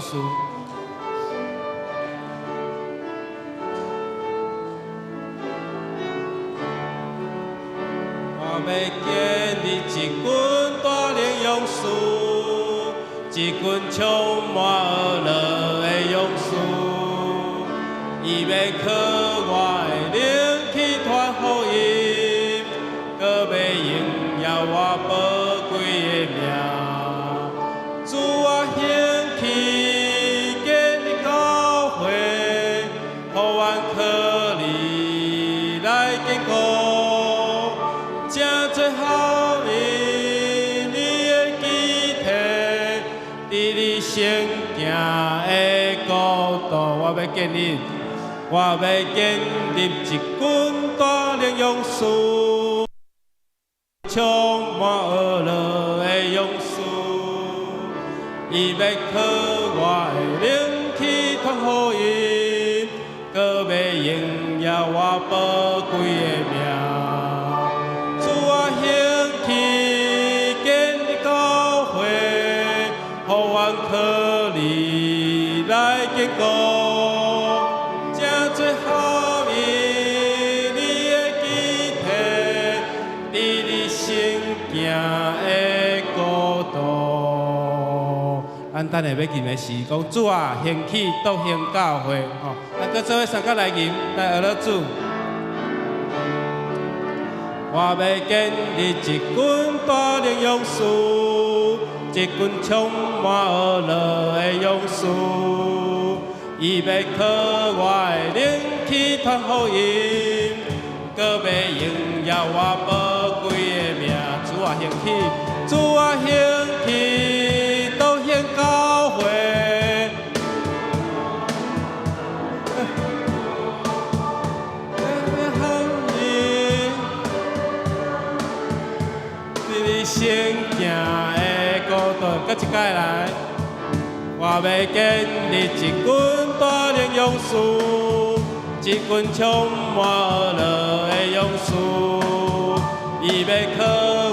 士。我欲建立一群帶領勇士，一群充滿樂的勇士，伊欲靠我的靈去傳福音，閣欲榮耀我寶貴的名。主啊，興起建立教會，予阮靠你來堅固，成做合一你的肢體，佇你聖行的國度。我欲建立一群帶領勇士，充滿樂的勇士。伊欲靠我的靈去傳福音，閣欲榮耀我寶貴的名。主啊，興起建立教會，予阮靠你來堅固，成做合一你的肢體，佇你聖行的國度。咱等下欲吟的是講主啊，興起復興教會，吼，咱閣做伙相佮來吟，來學了主。我欲建立一群帶領勇士，一群充滿樂的勇士，伊欲靠我的靈去傳福音，閣欲榮耀我寶貴的名。主啊，興起，主啊，興起，復興教會。合一，佇你聖行的國度，閣一擺來。我欲建立一群帶領勇士，一群充滿樂的勇士，伊欲靠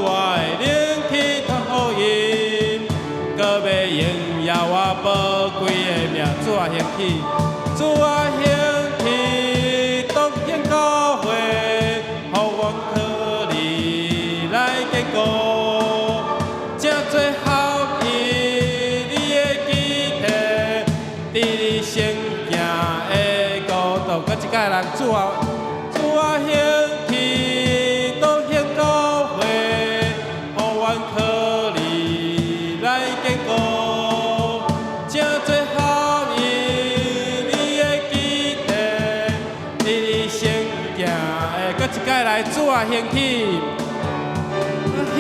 我的靈去傳福音，閣欲榮耀我寶貴的名。主啊，興起，主啊，興起，復興教會，予阮靠你來堅固，成做合一你的肢體，佇你聖行的國度。閣一擺來，主啊，主啊，興起，復興教會，予阮靠你來堅固，成做合一你的肢體，佇你聖行的。閣一擺來，主啊，興起，興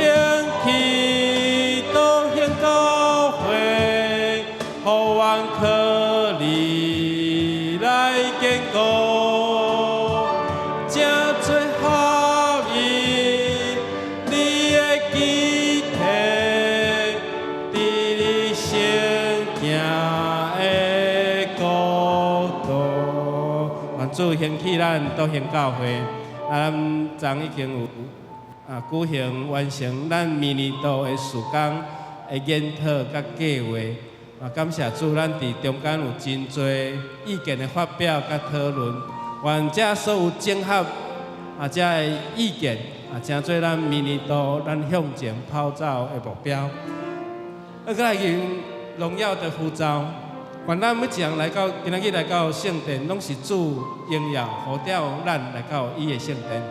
起，復興教會，予阮靠你來堅固，成做合一你的肢體，佇你聖行的國度。願主興起咱復興教會，啊，咱昨已經有舉行完成咱明年度的事工的研討佮計劃。啊，感謝主，咱佇中間有真濟意見的發表佮討論，願這所有整合這个意見，成做咱明年度咱向前跑走的目標。閣來吟榮耀的呼召，願咱每一人來到今仔日來到聖殿，攏是主榮耀呼召咱來到伊的聖殿。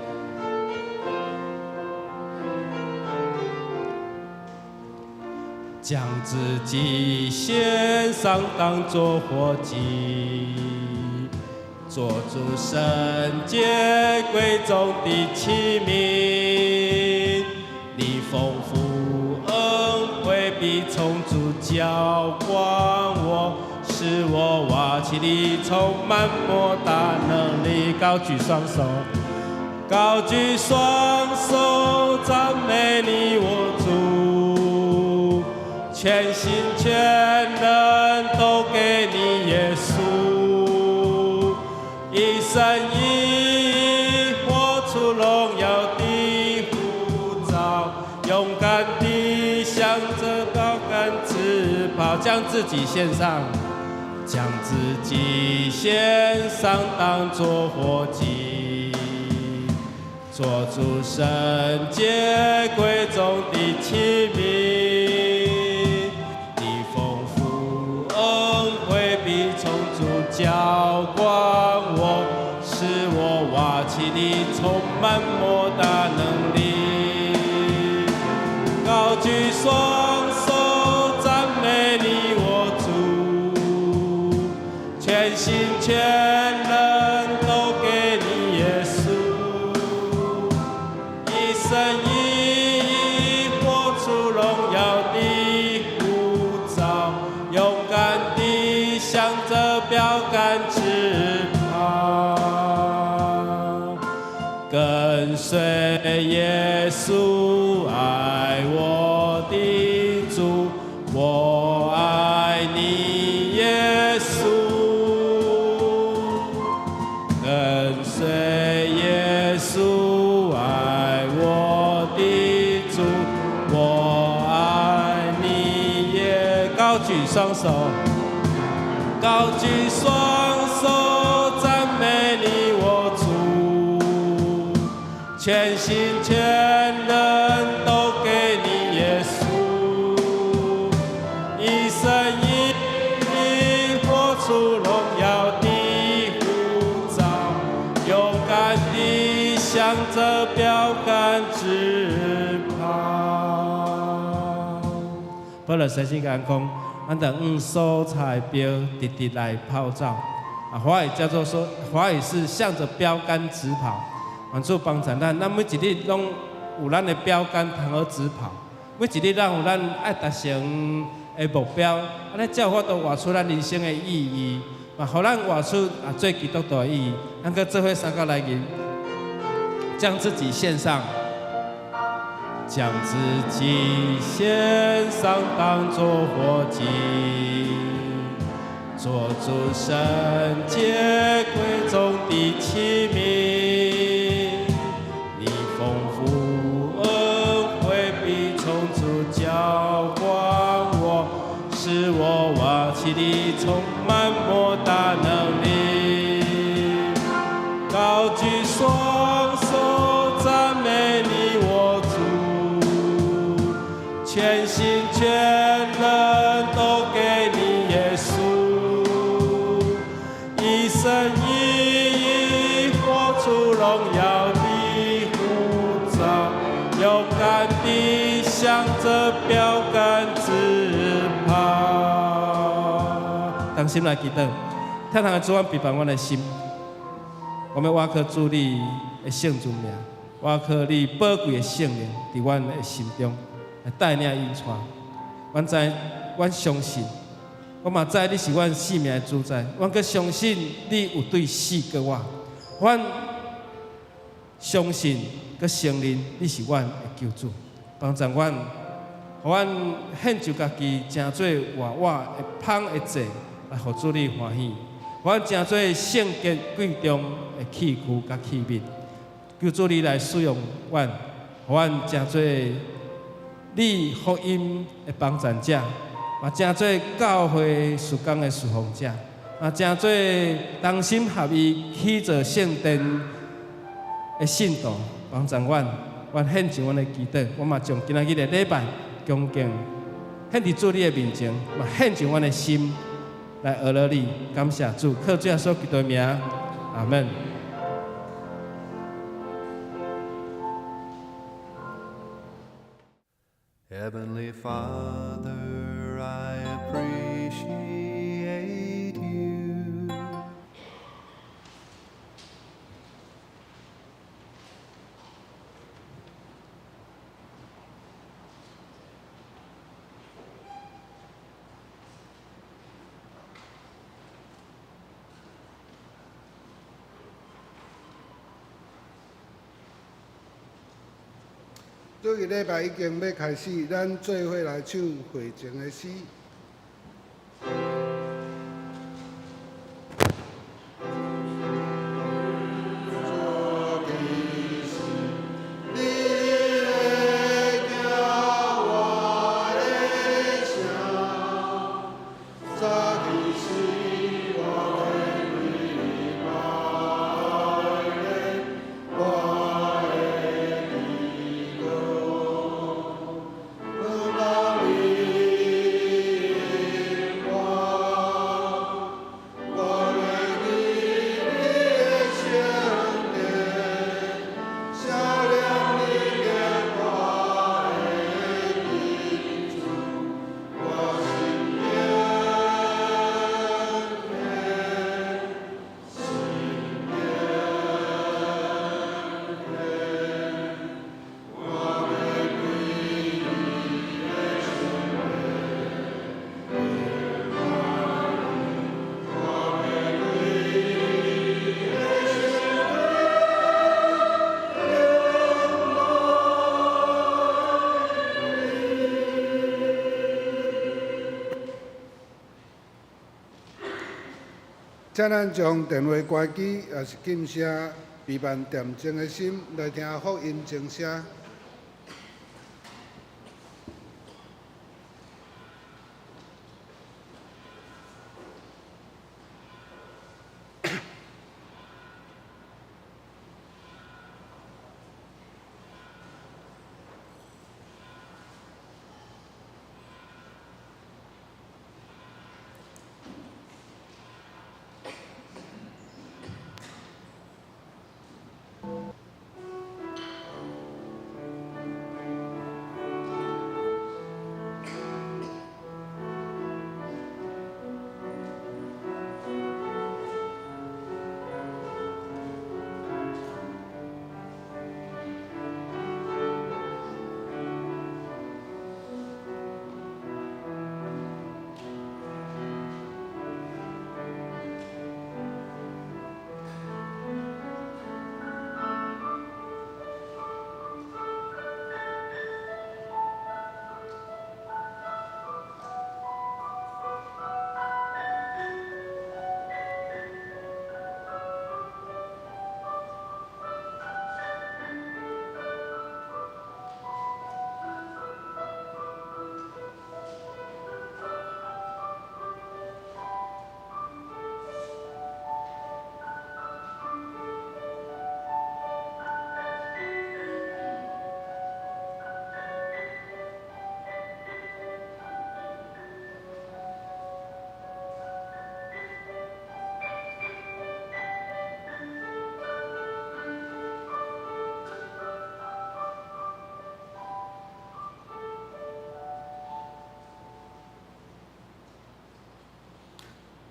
將自己獻上，當作活祭，做主聖潔貴重的器皿。你豐富恩惠必充足澆灌我，使我瓦器裡充滿莫大能力。高舉雙手，高舉雙手，讚美你我主。全心全能都給你耶穌，一生一意活出榮耀的呼召，勇敢地向著標竿直跑，將自己獻上，將自己獻上當作活祭，做主聖潔貴重的器皿。你豐富恩惠必充足澆灌我，使我瓦器裡充滿莫大能力。高舉雙手讚美你，我主，全心全人都給你耶穌，一生一意活出榮耀的呼召，勇敢地向着標杆直跑，跟隨耶穌愛我的主，我愛你耶穌，跟隨耶穌愛我的主，我愛你耶。高舉雙手，高舉雙手讚美你我主，全心全人都給你耶穌，一生一意活出榮耀的呼召，勇敢地向着標杆直跑。保羅寫信講，咱著向所採標直直來跑走。啊，華語叫做說，華語是向着標杆直跑。願主幫助咱，咱每一日攏有咱的標杆通好直跑。每一日咱有咱愛達成的目標，按呢才有法度活出咱人生的意義，嘛，予咱活出啊做基督徒的意義。咱閣做伙三個來吟，將自己獻上，將自己獻上當作活祭，做主聖潔貴重的器皿。你豐富恩惠必充足澆灌我，使我瓦器裡充滿莫大能力。高舉雙手讚美你我主，全心全人都給你耶穌，一生一意活出榮耀的呼召，勇敢地向着標杆直跑。同心來祈禱，天堂的主，阮備辦阮的心，我欲倚靠主你的聖尊名，倚靠你寶貴的聖靈，佇阮的心中來帶領引帶。阮知，阮相信，我嘛知你是阮性命的主宰，阮閣相信你有對死過我，阮相信閣承認你是阮的救主，幫助阮，予阮獻上家己，成做活活的香的祭，來予主你歡喜。予阮成做聖潔貴重的器具佮器皿，求主你來使用阮，予阮成做你福音的幫贊者，嘛成做教會事工的侍奉者，嘛成做同心合意起造聖殿的信徒，幫助阮，阮獻上阮的祈禱，我嘛將今仔日的禮拜恭敬獻佇主你的面前，嘛獻上阮的心來學了你，感謝主，靠主耶穌基督的名，阿門。 Heavenly Father, I appreciate you. 主日禮拜已經欲開始，咱做伙來唱會前的詩。主，你的行，我的請咱將電話關機，抑是禁聲，備辦恬靜的心來聽福音鐘聲。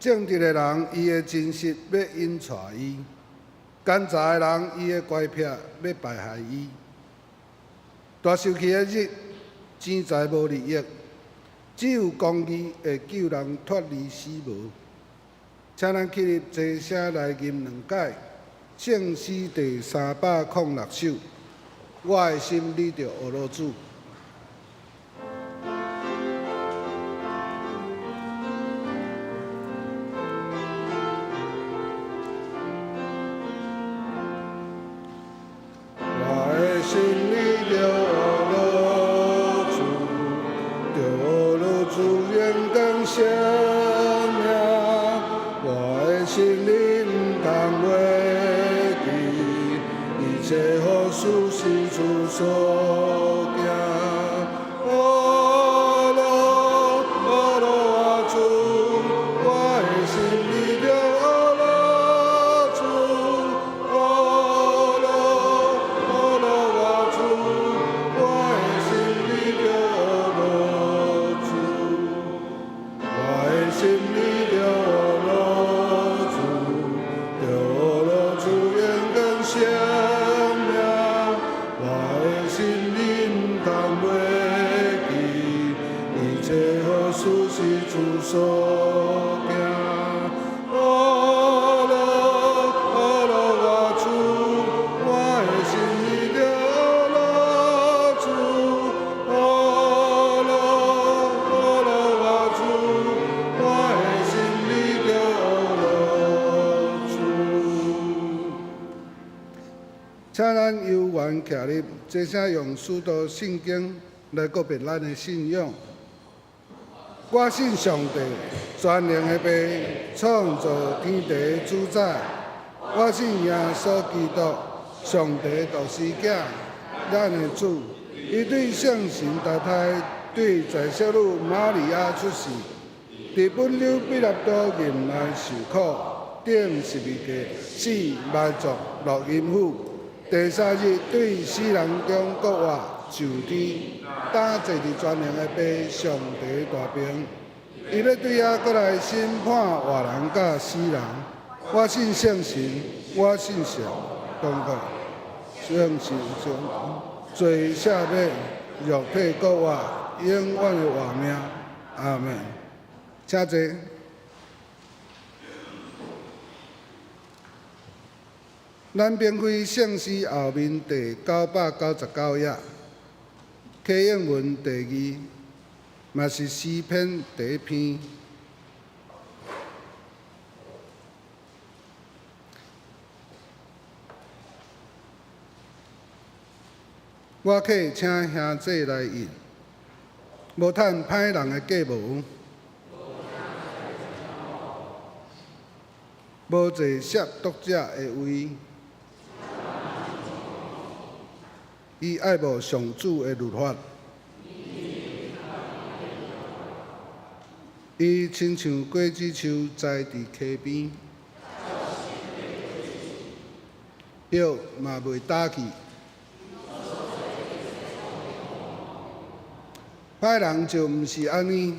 正直的人，伊的真實欲引帶伊；奸詐的人，伊的乖僻欲敗害伊。大受氣的日，錢財無利益，只有公義會救人脫離死亡。請咱起立齊聲來吟兩擺聖詩第306首。我的心你著學落主。我的心你著學落主，著學落主榮光生命。我的心你毋通袂記，一切好事是主所行。阿羅阿羅啊主，我的心你著學落主，阿羅阿羅啊主，我的心你著學落主，我的心你著學落主，著學落主榮光生命。我的心你毋通袂記，一切好事是主所行。阿羅阿羅啊主，我的心你著學落主，阿羅阿羅啊主，我的心你著學落主。請咱悠懸徛立，齊聲用使徒信經來告別咱的信仰。我信上帝，全能的父，創造天地的主宰。我信耶穌基督，上帝獨生囝，咱的主。伊對聖神投胎，對在聖女瑪利亞出世，佇本丟彼拉多任內受苦，釘十字架，死埋葬，落陰府。第三日對死人中復活，上天，擔坐佇全能的父上帝大爿。伊欲對遐閣來審判活人佮死人。我信聖神，我信聖公會，聖神聖罪赦免，肉體復活，永遠的活命。阿門。請坐。咱翻開聖詩後面第999頁，啟應文第二，嘛是詩篇第一篇。我客請兄弟來應，無趁歹人的計謀，無坐褻瀆者的位。伊愛慕上主的律法，伊親像果子樹栽佇溪邊，葉嘛袂焦去。歹人就毋是按呢，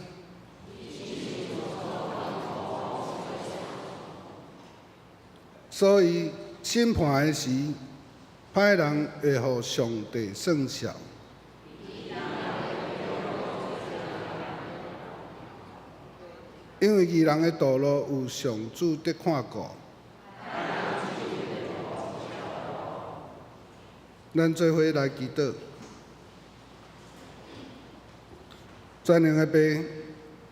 所以審判的時，歹人會予上帝算數。因為義人的道路有上主佇看顧。咱做伙來祈禱。全能的父，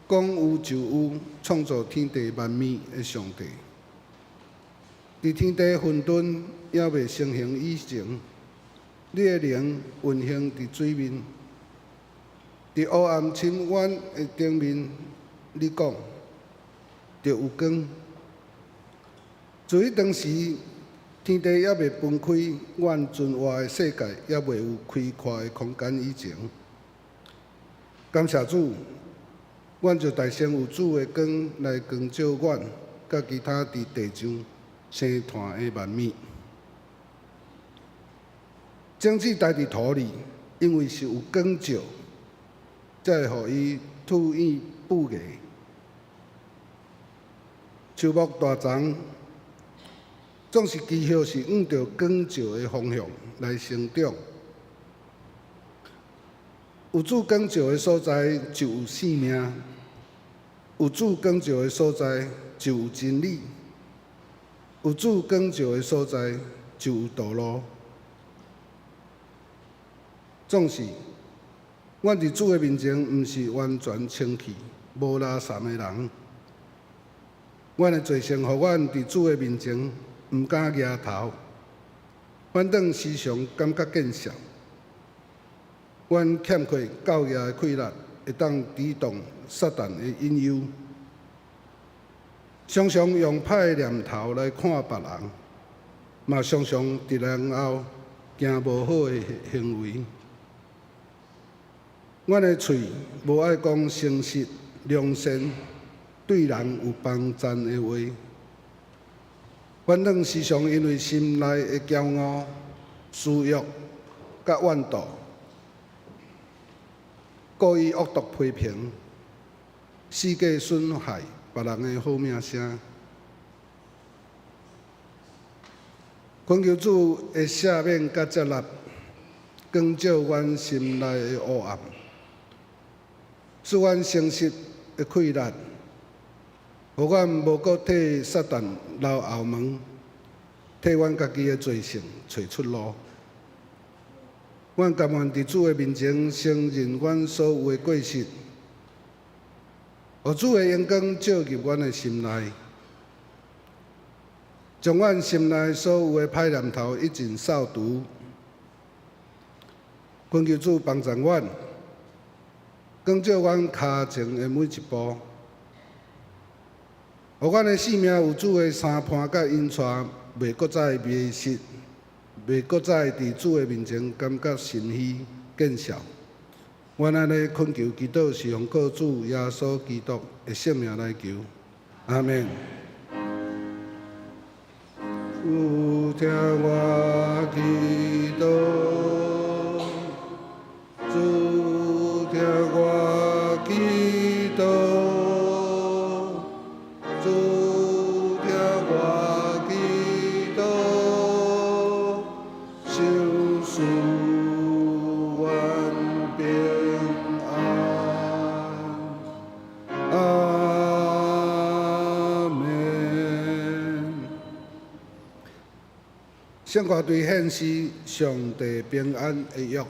講有就有，創造天地萬物的上帝。佇天地混沌猶未成形以前，你的靈運行佇水面，佇黑暗深淵的頂面，你講就有光。自彼當時，天地猶未分開，阮存活的世界猶未有開闊的空間以前，感謝主，阮就代先有主的光來光照阮，佮其他佇地上生湠的萬物。種子栽佇土裡，因為是有光照，才會予伊吐莖布芽。樹木大叢總是幾乎是向著光照的方向來生長。有主光照的所在，就有生命；有主光照的所在，就有真理；有主光照的所在，就有道路。總是，阮佇主的面前，毋是完全清氣、無垃圾的人。阮的罪性，予阮佇主的面前毋敢舉頭，反轉時常感覺見笑。阮欠缺教義的氣力，會當抵擋撒旦的引誘，常常用歹念頭來看別人，嘛常常佇人後行無好的行為。阮的喙無愛講誠實、良善、對人有幫贊的話，反轉時常因為心內的驕傲、私欲、佮怨妒，故意惡毒批評，四界損害別人的好名聲。懇求主的赦免佮接納，光照阮心內的黑暗，賜阮誠實的氣力，予阮無閣替撒旦留後門，替阮家己的罪性揣出路。阮甘願佇主的面前承認阮所有的過失，予主的榮光照入阮的心內，將阮心內所有的歹念頭一盡掃除。懇求主幫助阮，光照阮跤前的每一步，予阮的生命有主的相伴佮引帶，袂閣再迷失，袂閣再佇主的面前感覺心虛見笑。阮按呢懇求祈禱，是奉靠主耶穌基督的聖名來求，阿們。主聽我祈禱，主聽我祈禱，主聽我祈禱，賞賜阮平安，阿們。聖歌隊獻詩上帝平安的約。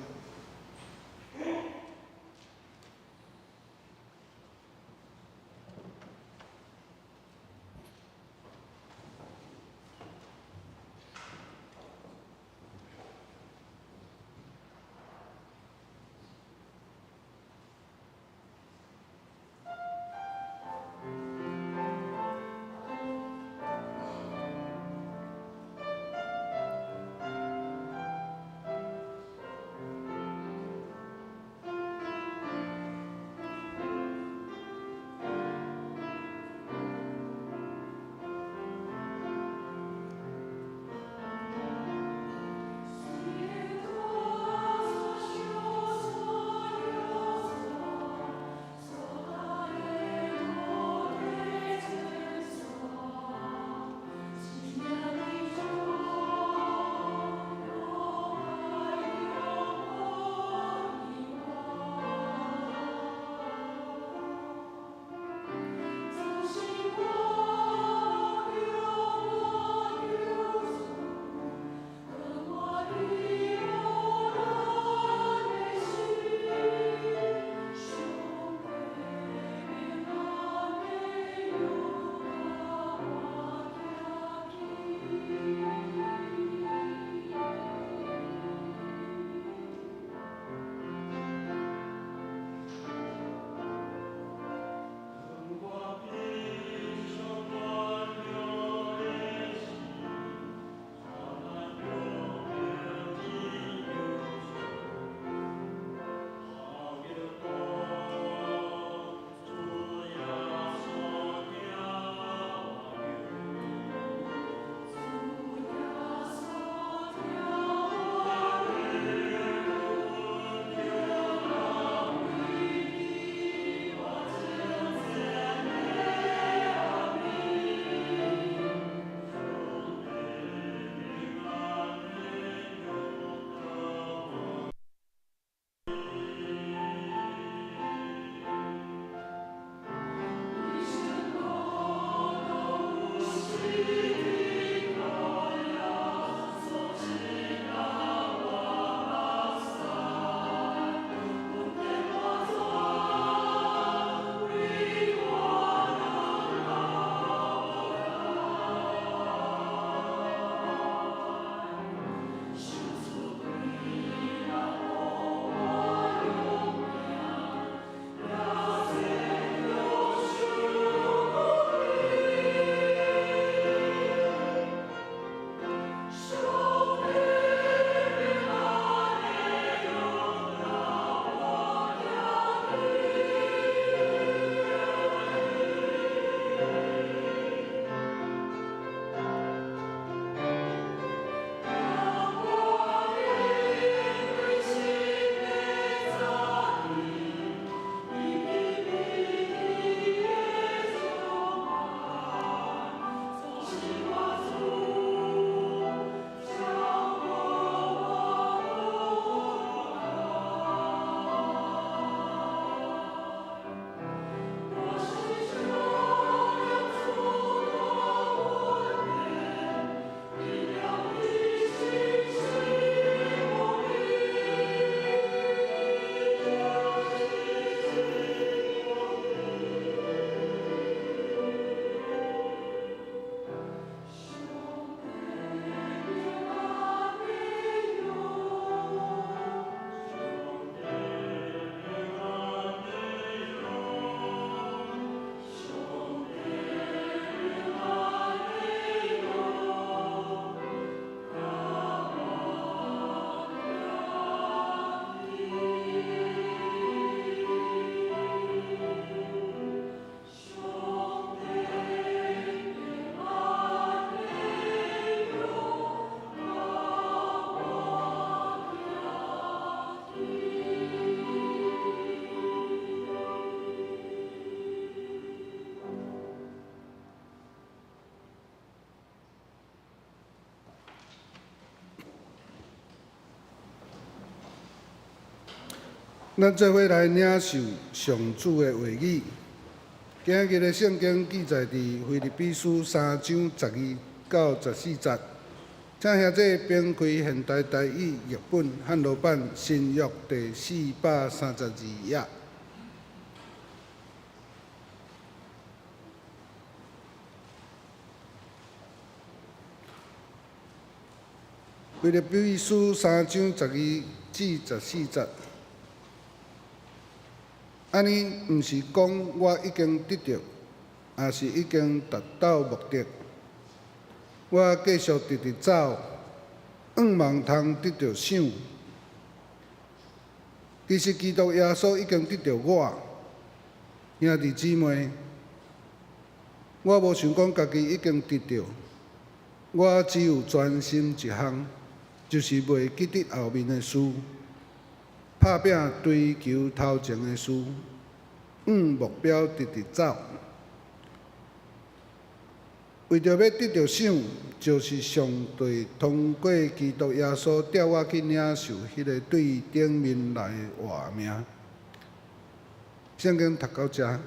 咱做伙來領受上主的話語。今日的聖經記載佇腓立比書三章十二到十四節。請兄弟翻開現代台語譯本漢羅版新約第四百三十二頁。腓立比書三章十二至十四節。按呢，毋是講我已經得著，抑是已經達到目的。我繼續直直走，向望通得著賞。其實基督耶穌已經得著我，兄弟姊妹，我無想講家己已經得著，我只有專心一項，就是袂記得後面的事，拍拚追求頭前的事，向目標直直走。為著欲得著賞，就是上帝通過基督耶穌調我去領受彼个對頂面來的活命。聖經讀到遮，下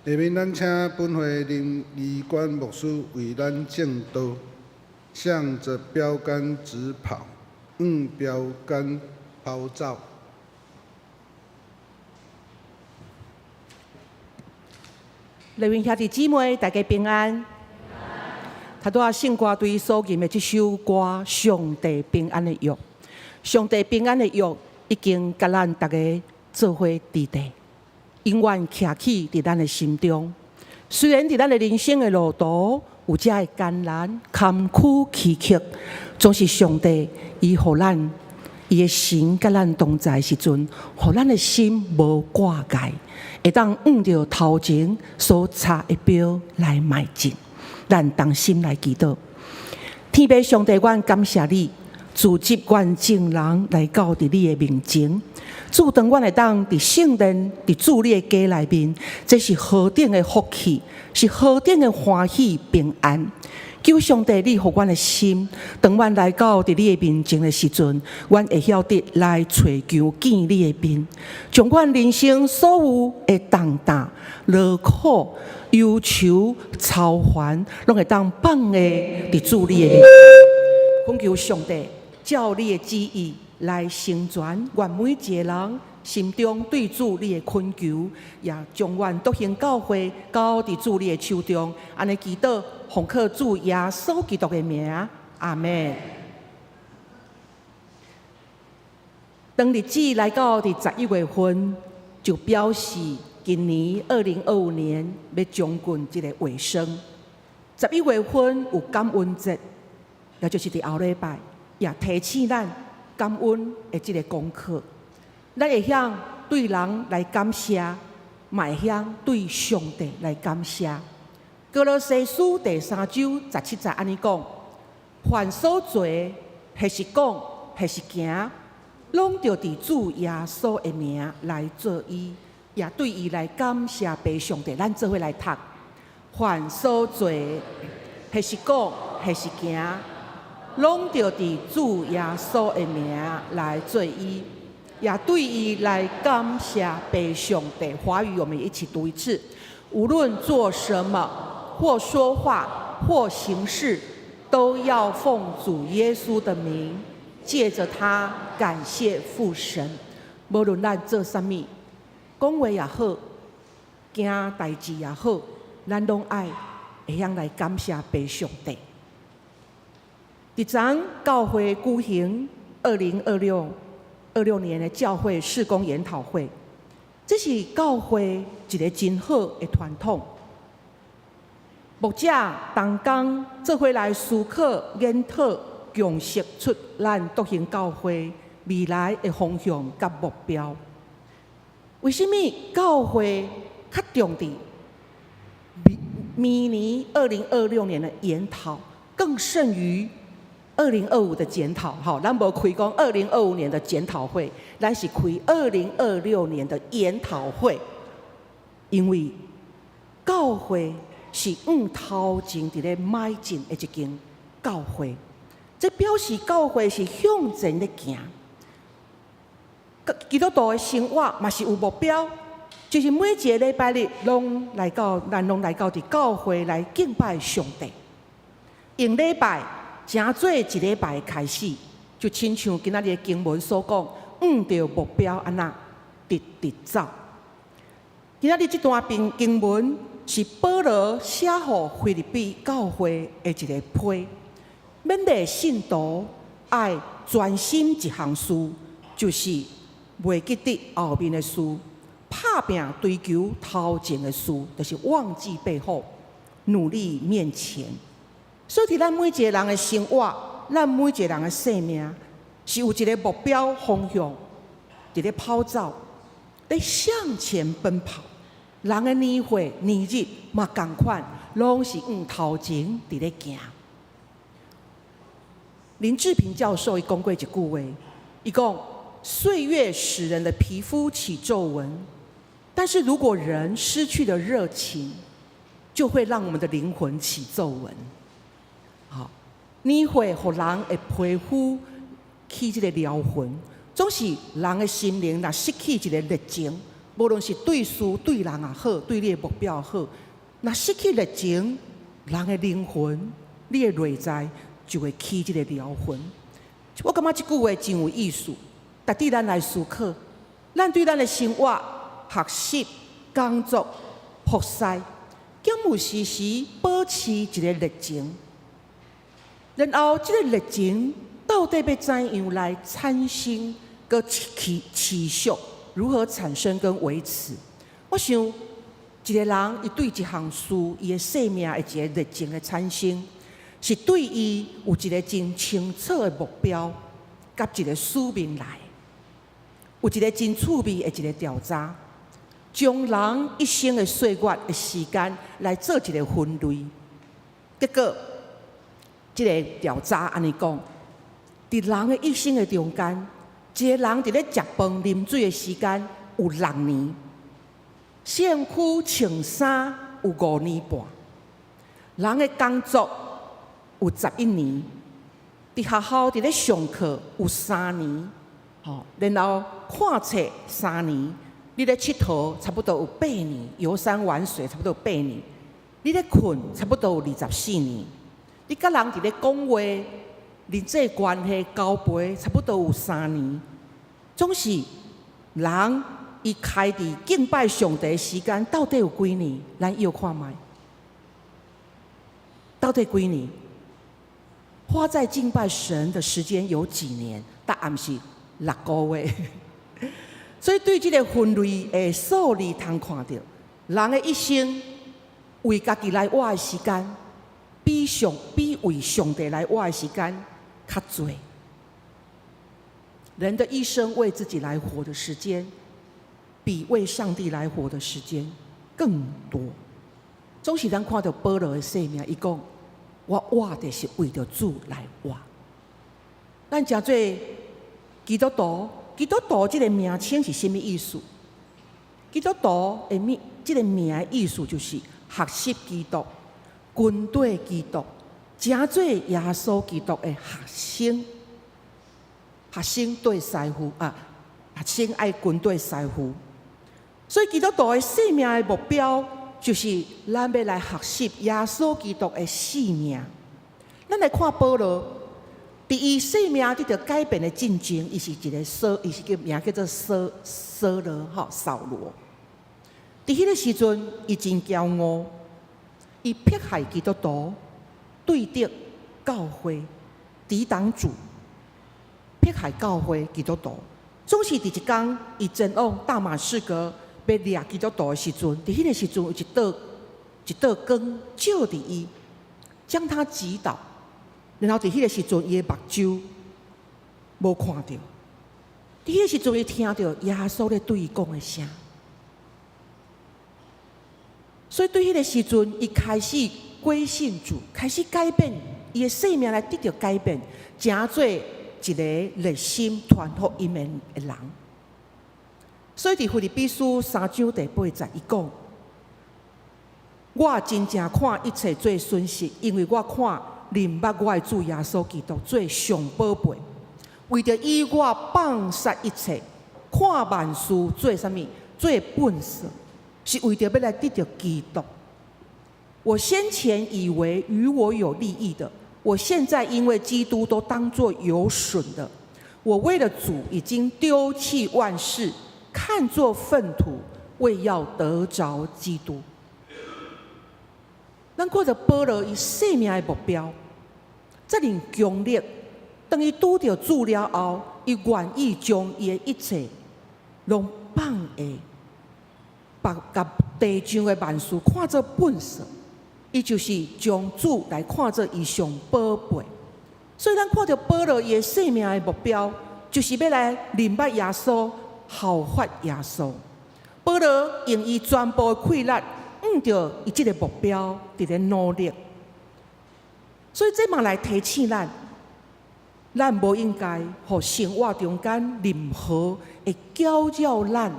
面咱請本會林儀觀牧師為咱證道，向著標竿直跑，向標竿跑走。各位兄弟姊妹，大家平安。頭拄仔聖歌隊所吟的這首歌《上帝平安的約》，上帝平安的約已經佮咱逐家做伙佇地，永遠徛起佇咱的心中。雖然佇咱的人生的路途有遮的艱難、坎坷、崎嶇，總是上帝伊予咱伊的神佮咱同在的時陣，予咱的心無掛礙，會當向著頭前所插的標來邁進。咱同心來祈禱，天父上帝，阮感謝你，組織阮眾人來到佇你的面前。主，當阮會當佇聖殿、佇主你的家內面，這是何等的福氣，是何等的歡喜平安。求上帝，你予阮的心，當阮來到佇你的面前的時陣，阮會曉得來揣求見你的面，將阮人生所有的重擔、勞苦、憂愁、操煩，攏會當放下佇主你的面前。懇求上帝，照你的旨意來成全阮每一个人心中對主你的懇求，也將阮獨行教會交佇主你的手中。按呢祈禱，奉靠主耶穌基督的名，阿們。當日子來到佇十一月份，就表示今年二零二五年欲將近這个尾聲。十一月份有感恩節，也就是佇後禮拜，也提醒咱感恩的這个功課。咱會曉對人來感謝，嘛會曉對上帝來感謝。歌羅西書第三章十七節按呢講：凡所做，或是講，或是行，攏著佇主耶穌的名來做伊，也對伊來感謝父上帝。咱做伙來讀：凡所做，或是講，或是行，攏著佇主耶穌的名來做伊，也對伊來感謝父上帝。華語我們一起讀一次：無論做什麼，或說話，或行事，都要奉主耶穌的名，借著他感謝父神。無論咱做啥物，講話也好，行代誌也好，咱攏愛會曉來感謝父上帝。佇昨教會舉行二零二六二六年的教會事工研討會，這是教會一个真好的傳統。牧者同工做伙來思考、研討、共識出咱獨行教會未來的方向佮目標。為啥物教會較重佇明年二零二六年的研討，更勝於二零二五的檢討？吼，咱無開講二零二五年的檢討會，咱是開二零二六年的研討會，因為教會是向頭前佇咧邁進的一間教會，這表示教會是向前咧行。基督徒的生活嘛是有目標，就是每一個禮拜日攏來到，咱攏來到佇教會來敬拜上帝。用禮拜成做一禮拜的開始，就親像今仔日的經文所講，向著目標按怎直直走。今仔日這段篇經文是保羅寫予腓立比教會的一個批，勉勵信徒愛專心一項事，就是袂記得後面的事，拍拚追求頭前的事，就是忘記背後，努力面前。所以，佇咱每一個人的生活，咱每一個人的生命，是有一個目標方向，佇咧跑走，咧向前奔跑。人的年歲、年日嘛仝款，攏是向頭前佇咧行。林志平教授伊講過一句話，伊講：歲月使人的皮膚起皺紋，但是如果人失去了熱情，就會讓我們的靈魂起皺紋。好，年歲予人的皮膚起這個療痕，總是人的心靈若失去一個熱情，無論是對事對人也好，對你的目標也好，若失去熱情，人的靈魂，你的內在就會起這個療痕。我感覺這句話真有意思，值得咱來思考。咱對咱的生活、學習、工作、服侍，敢有時時保持一個熱情？然後，這個熱情到底欲怎樣來產生、閣持持續？如何產生跟維持？我想，一個人伊對一項事，伊的生命的一個熱情的產生，是對伊有一個真清楚的目標，佮一個使命來，有一個真趣味的一個調查，將人一生的歲月的時間來做一個分類，結果，這個調查按呢講，佇人的一生的中間，一個人佇咧食飯、啉水的時間有六年，身軀穿衫有5年半，人的工作有11年，佇學校佇咧上課有三年，吼，然後看冊三年，你咧𨑨迌差不多有八年，遊山玩水差不多有八年，你咧睏差不多有24年。你佮人佇咧講話，人際關係交陪差不多有三年，總是人伊開佇敬拜上帝的時間到底有幾年？咱臆看覓，到底幾年？花在敬拜神的時間有幾年？答案是6個月。所以對這個分類的數字通看著，人的一生為家己來活的時間，比為上帝來活的時間較濟。人的一生為自己來活的時間，比為上帝來活的時間更多。總是咱看著保羅的生命，伊講：我活的是為著主來活。咱誠濟基督徒，基督徒這個名稱是啥物意思？基督徒的名，這個名的意思就是學習基督。跟綴基督，成做耶穌基督的學生，學生綴師傅啊，學生愛跟綴師傅。所以基督徒的生命的目標，就是咱欲來學習耶穌基督的生命。咱來看保羅，佇伊生命得著改變的進前，伊是一個掃，伊是個名叫做掃掃羅吼，掃羅。佇彼個時陣，伊真驕傲。伊迫害基督徒，對敵教會，抵擋主，迫害教會基督徒。總是佇一工，伊前往大馬士革欲掠基督徒的時陣，佇彼個時陣有一道一道光照佇伊，將他擊倒。然後佇彼個時陣，伊的目睭無看著。佇彼個時陣，伊聽著耶穌咧對伊講的聲。所以對彼個時陣，伊開始歸信主，開始改變伊的生命來得著改變，成做一個熱心傳福音的人。所以佇腓立比書三章第八節，伊講：我真正看一切做損失，因為我看認捌我的主耶穌基督做上寶貝。為著伊，我放殺一切，看萬事做啥物？做糞掃，是為著欲來得著基督。我先前以為與我有利益的，我現在因為基督都當作有損的。我為了主已經丟棄萬事，看作糞土，為要得着基督。咱看著保羅伊生命的目標，遮爾強烈。當伊拄著主了後，伊願意將伊的一切攏放下，把共地上的萬事看做糞掃，伊就是將主來看做伊上寶貝。所以咱看著保羅伊的生命的目標，就是欲來認捌耶穌，效法耶穌。保羅用伊全部的氣力，向著伊這个目標佇咧努力。所以這嘛來提醒咱，咱無應該予生活中間任何會攪擾咱、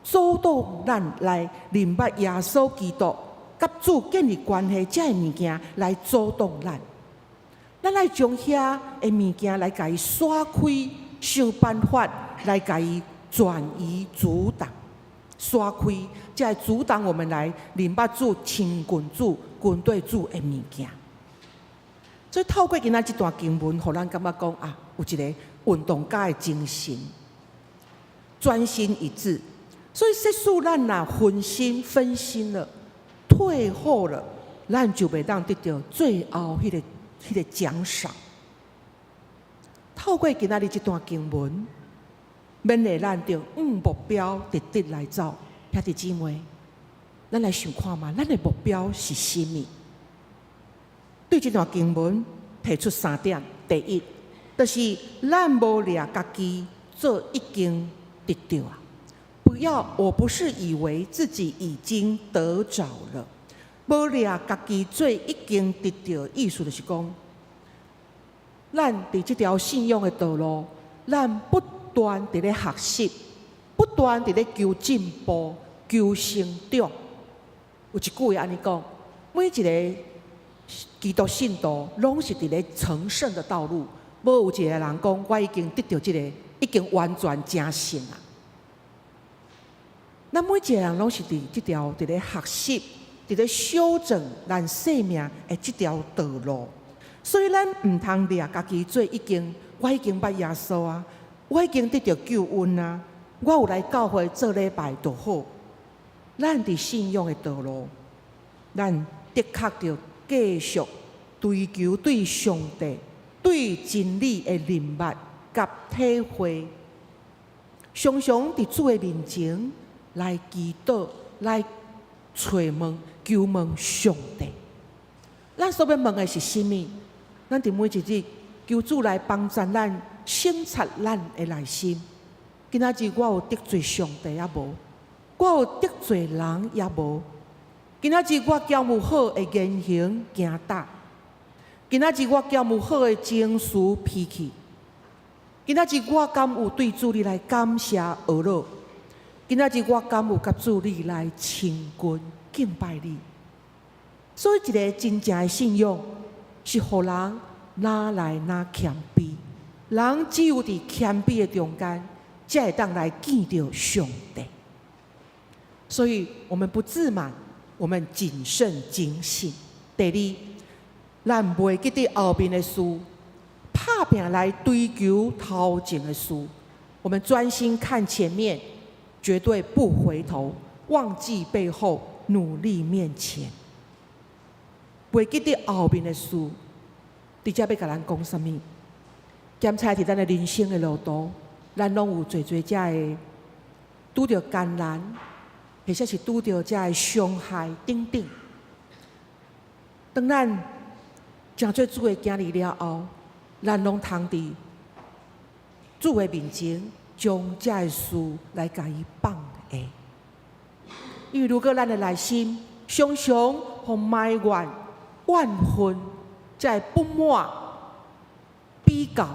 阻擋咱來認捌耶穌基督、佮主建立關係這个物件來阻擋咱。咱愛將遐的物件來共伊徙開，想辦法來共伊轉移阻擋，徙開，才會阻擋我們來認捌主、親近主、跟綴主的物件。所以透過今仔這段經文，予咱感覺講啊，有一个運動家的精神，專心一致。所以，假使咱若分心、分心了、退後了，咱就袂當得著最後彼个獎賞。透過今仔日這段經文，勉勵咱著向目標直直來走。兄弟姊妹，咱來想看覓，咱的目標是啥物？對這段經文提出三點：第一，就是咱無掠家己做已經得著啊！不要，我不是以為自己已經得著了，無掠家己做已經得著，意思就是講，咱佇這條信仰的道路，咱不斷佇咧學習，不斷佇咧求進步、求成長。有一句話按呢講，每一个基督信徒攏是佇咧成聖的道路，無有一個人講我已經得著這个，已經完全成聖啊。咱每一個人攏是佇這條佇咧學習、佇咧修正咱生命的這條道路，所以咱毋通掠家己做已經，我已經捌耶穌啊，我已經得著救恩啊，我有來教會做禮拜就好。咱佇信仰的道路，咱的確著繼續追求對上帝、對真理的認捌佮體會，常常佇主的面前來祈禱、來揣問、求問上帝。咱所欲問的是啥物？咱佇每一日求主來幫助咱省察咱的內心。今仔日我有得罪上帝抑無？我有得罪人抑無？今仔日我敢有好的言行行踏？今仔日我敢有好的情緒脾氣？今仔日我敢有對主你來感謝阿樂？今仔日我敢有佮主你來親近敬拜你？所以，一个真正的信仰是予人愈來愈謙卑。人只有佇謙卑的中間，才會當來見著上帝。所以，我們不自滿，我們謹慎警醒。第二，咱袂記得後面的事，拍拚來追求頭前的事。我們專心看前面，絕對不回頭，忘記背後，努力面前。袂記得後面的事，佇遮欲共咱講啥物？檢查佇咱的人生的路途，咱攏有濟濟遮的拄著艱難，或者是拄著遮的傷害等等。當咱成做主的囝兒了後，咱攏通佇主的面前，將遮的事來共伊放下。因為如果咱的內心常常予埋怨、怨恨、遮的不滿、比較、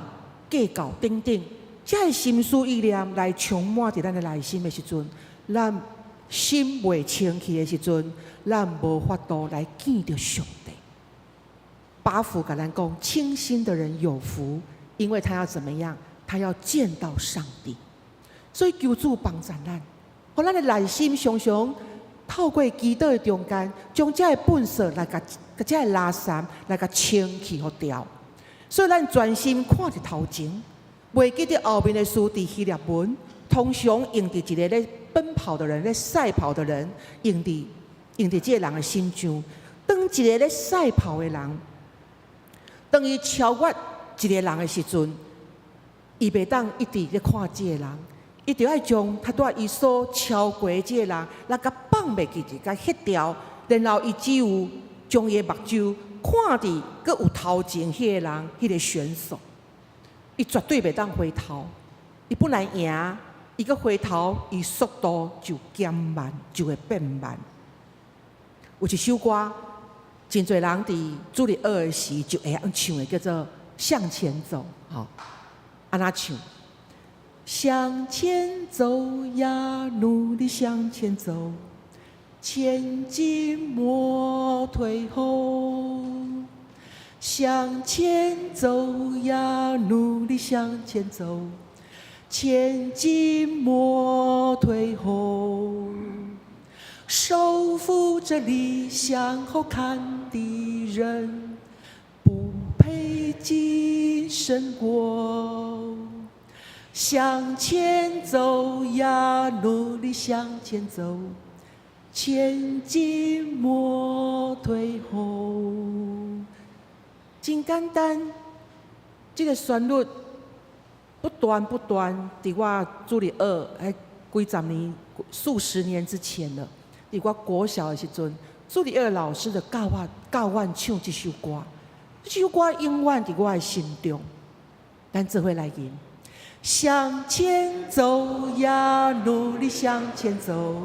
計較等等，遮的心思意念來充滿佇咱的內心的時陣，咱心袂清氣的時陣，咱無法度來見著上帝。八福共咱講，清心的人有福，因為他要怎麼樣？他要見到上帝。所以求主幫助咱，予咱的內心常常透過祈禱的中間，將這个糞掃來共共這个垃圾來共清去予掉。所以咱專心看佇頭前，袂記得後面的事。佇希臘文通常用佇一个咧奔跑的人，咧賽跑的人，用佇這个人的身上。當一个咧賽跑的人，當伊超越一个人的時陣，伊袂當一直咧看這个人，伊著愛將拄才伊所超過這个人，來共放袂記，共彼掉，然後伊只有將伊的目睭看佇閣有頭前彼个人，彼个選手，伊絕對袂當回頭。伊本來贏，伊閣回頭，伊速度就減慢，就會變慢。有一首歌，真濟人佇主日學的時就會曉唱的，叫做《向前走》。吼，按怎唱？向前走呀，努力向前走，前進莫退後。向前走呀，努力向前走，前進莫退後。手扶著理想後看敵人，不配進神國。向前走呀，努力向前走，前進莫退後。真簡單，這个旋律不斷不斷，佇我主日學，彼幾十年、數十年之前了。佇我國小的時陣，主日學老師就教阮唱這首歌，這首歌永遠佇我的心中。咱做伙來吟：向前走呀，努力向前走，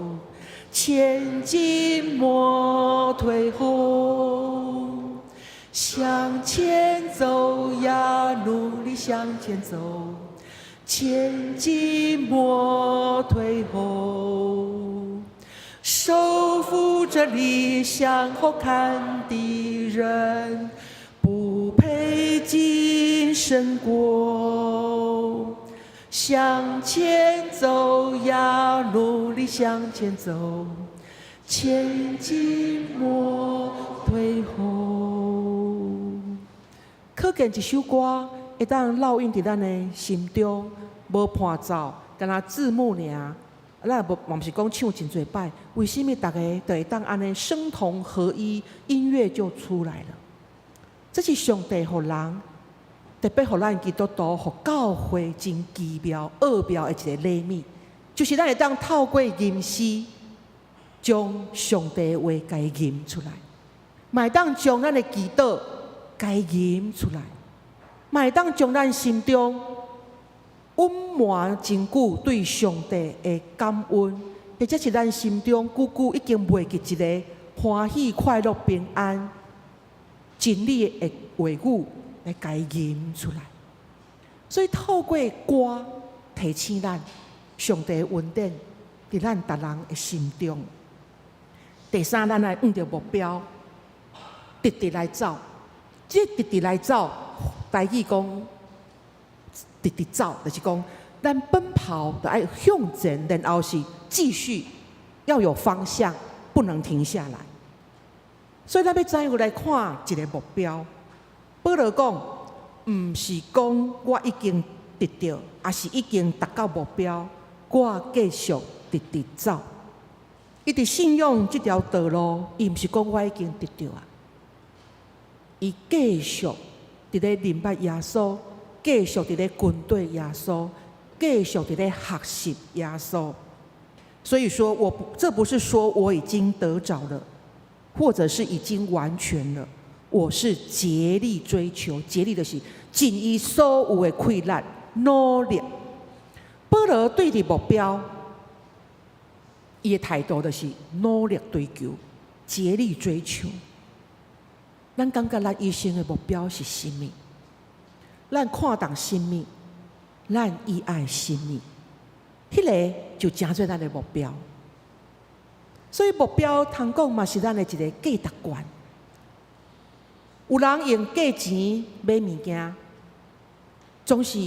前進莫退後。向前走呀，努力向前走，前進莫退後。手扶著理想後看敵人，不配進神國。向前走呀，努力向前走，前進莫退後。可見一首歌會當烙印佇咱的心中，無伴奏，干焦字幕爾。咱也無，嘛毋是講唱真濟擺，為啥物逐个就會當按呢聲同合一，音樂就出來了？這是上帝予人，特別予咱基督徒、予教會真奇妙、奧妙的一个禮物，就是咱會當透過吟詩，將上帝的話共吟出來，嘛會當將咱的祈禱共吟出來，嘛會當將咱心中隱瞞真久對上帝的感恩，或者是咱心中久久已經袂記一个歡喜、快樂、平安、真理的話語來共吟出來。所以透過歌提醒咱上帝的恩典佇咱逐人的心中。第三，咱愛向著目標，直直來走。這個直直來走，台語講直直走，就是講咱奔跑著愛向前，然後是繼續要有方向，不能停下來。所以咱欲怎樣來看一个目標？保羅講，毋是講我已經得著，抑是已經達到目標，我繼續直直走。伊佇信仰這條道路，伊毋是講我已經得著啊，伊繼續佇咧認捌耶穌，繼續佇咧跟隨耶穌，繼續佇咧學習耶穌。所以說我不，這不是說我已經得著了，或者是已經完全了，我是竭力追求，竭力就是盡伊所有的氣力努力。保羅對著目標，伊的態度就是努力追求，竭力追求。咱感覺咱一生的目標是啥物？咱看重啥物？咱喜愛啥物？彼个就成做咱的目標。所以目標通講嘛是咱的一个價值觀。有人用價錢買物件，總是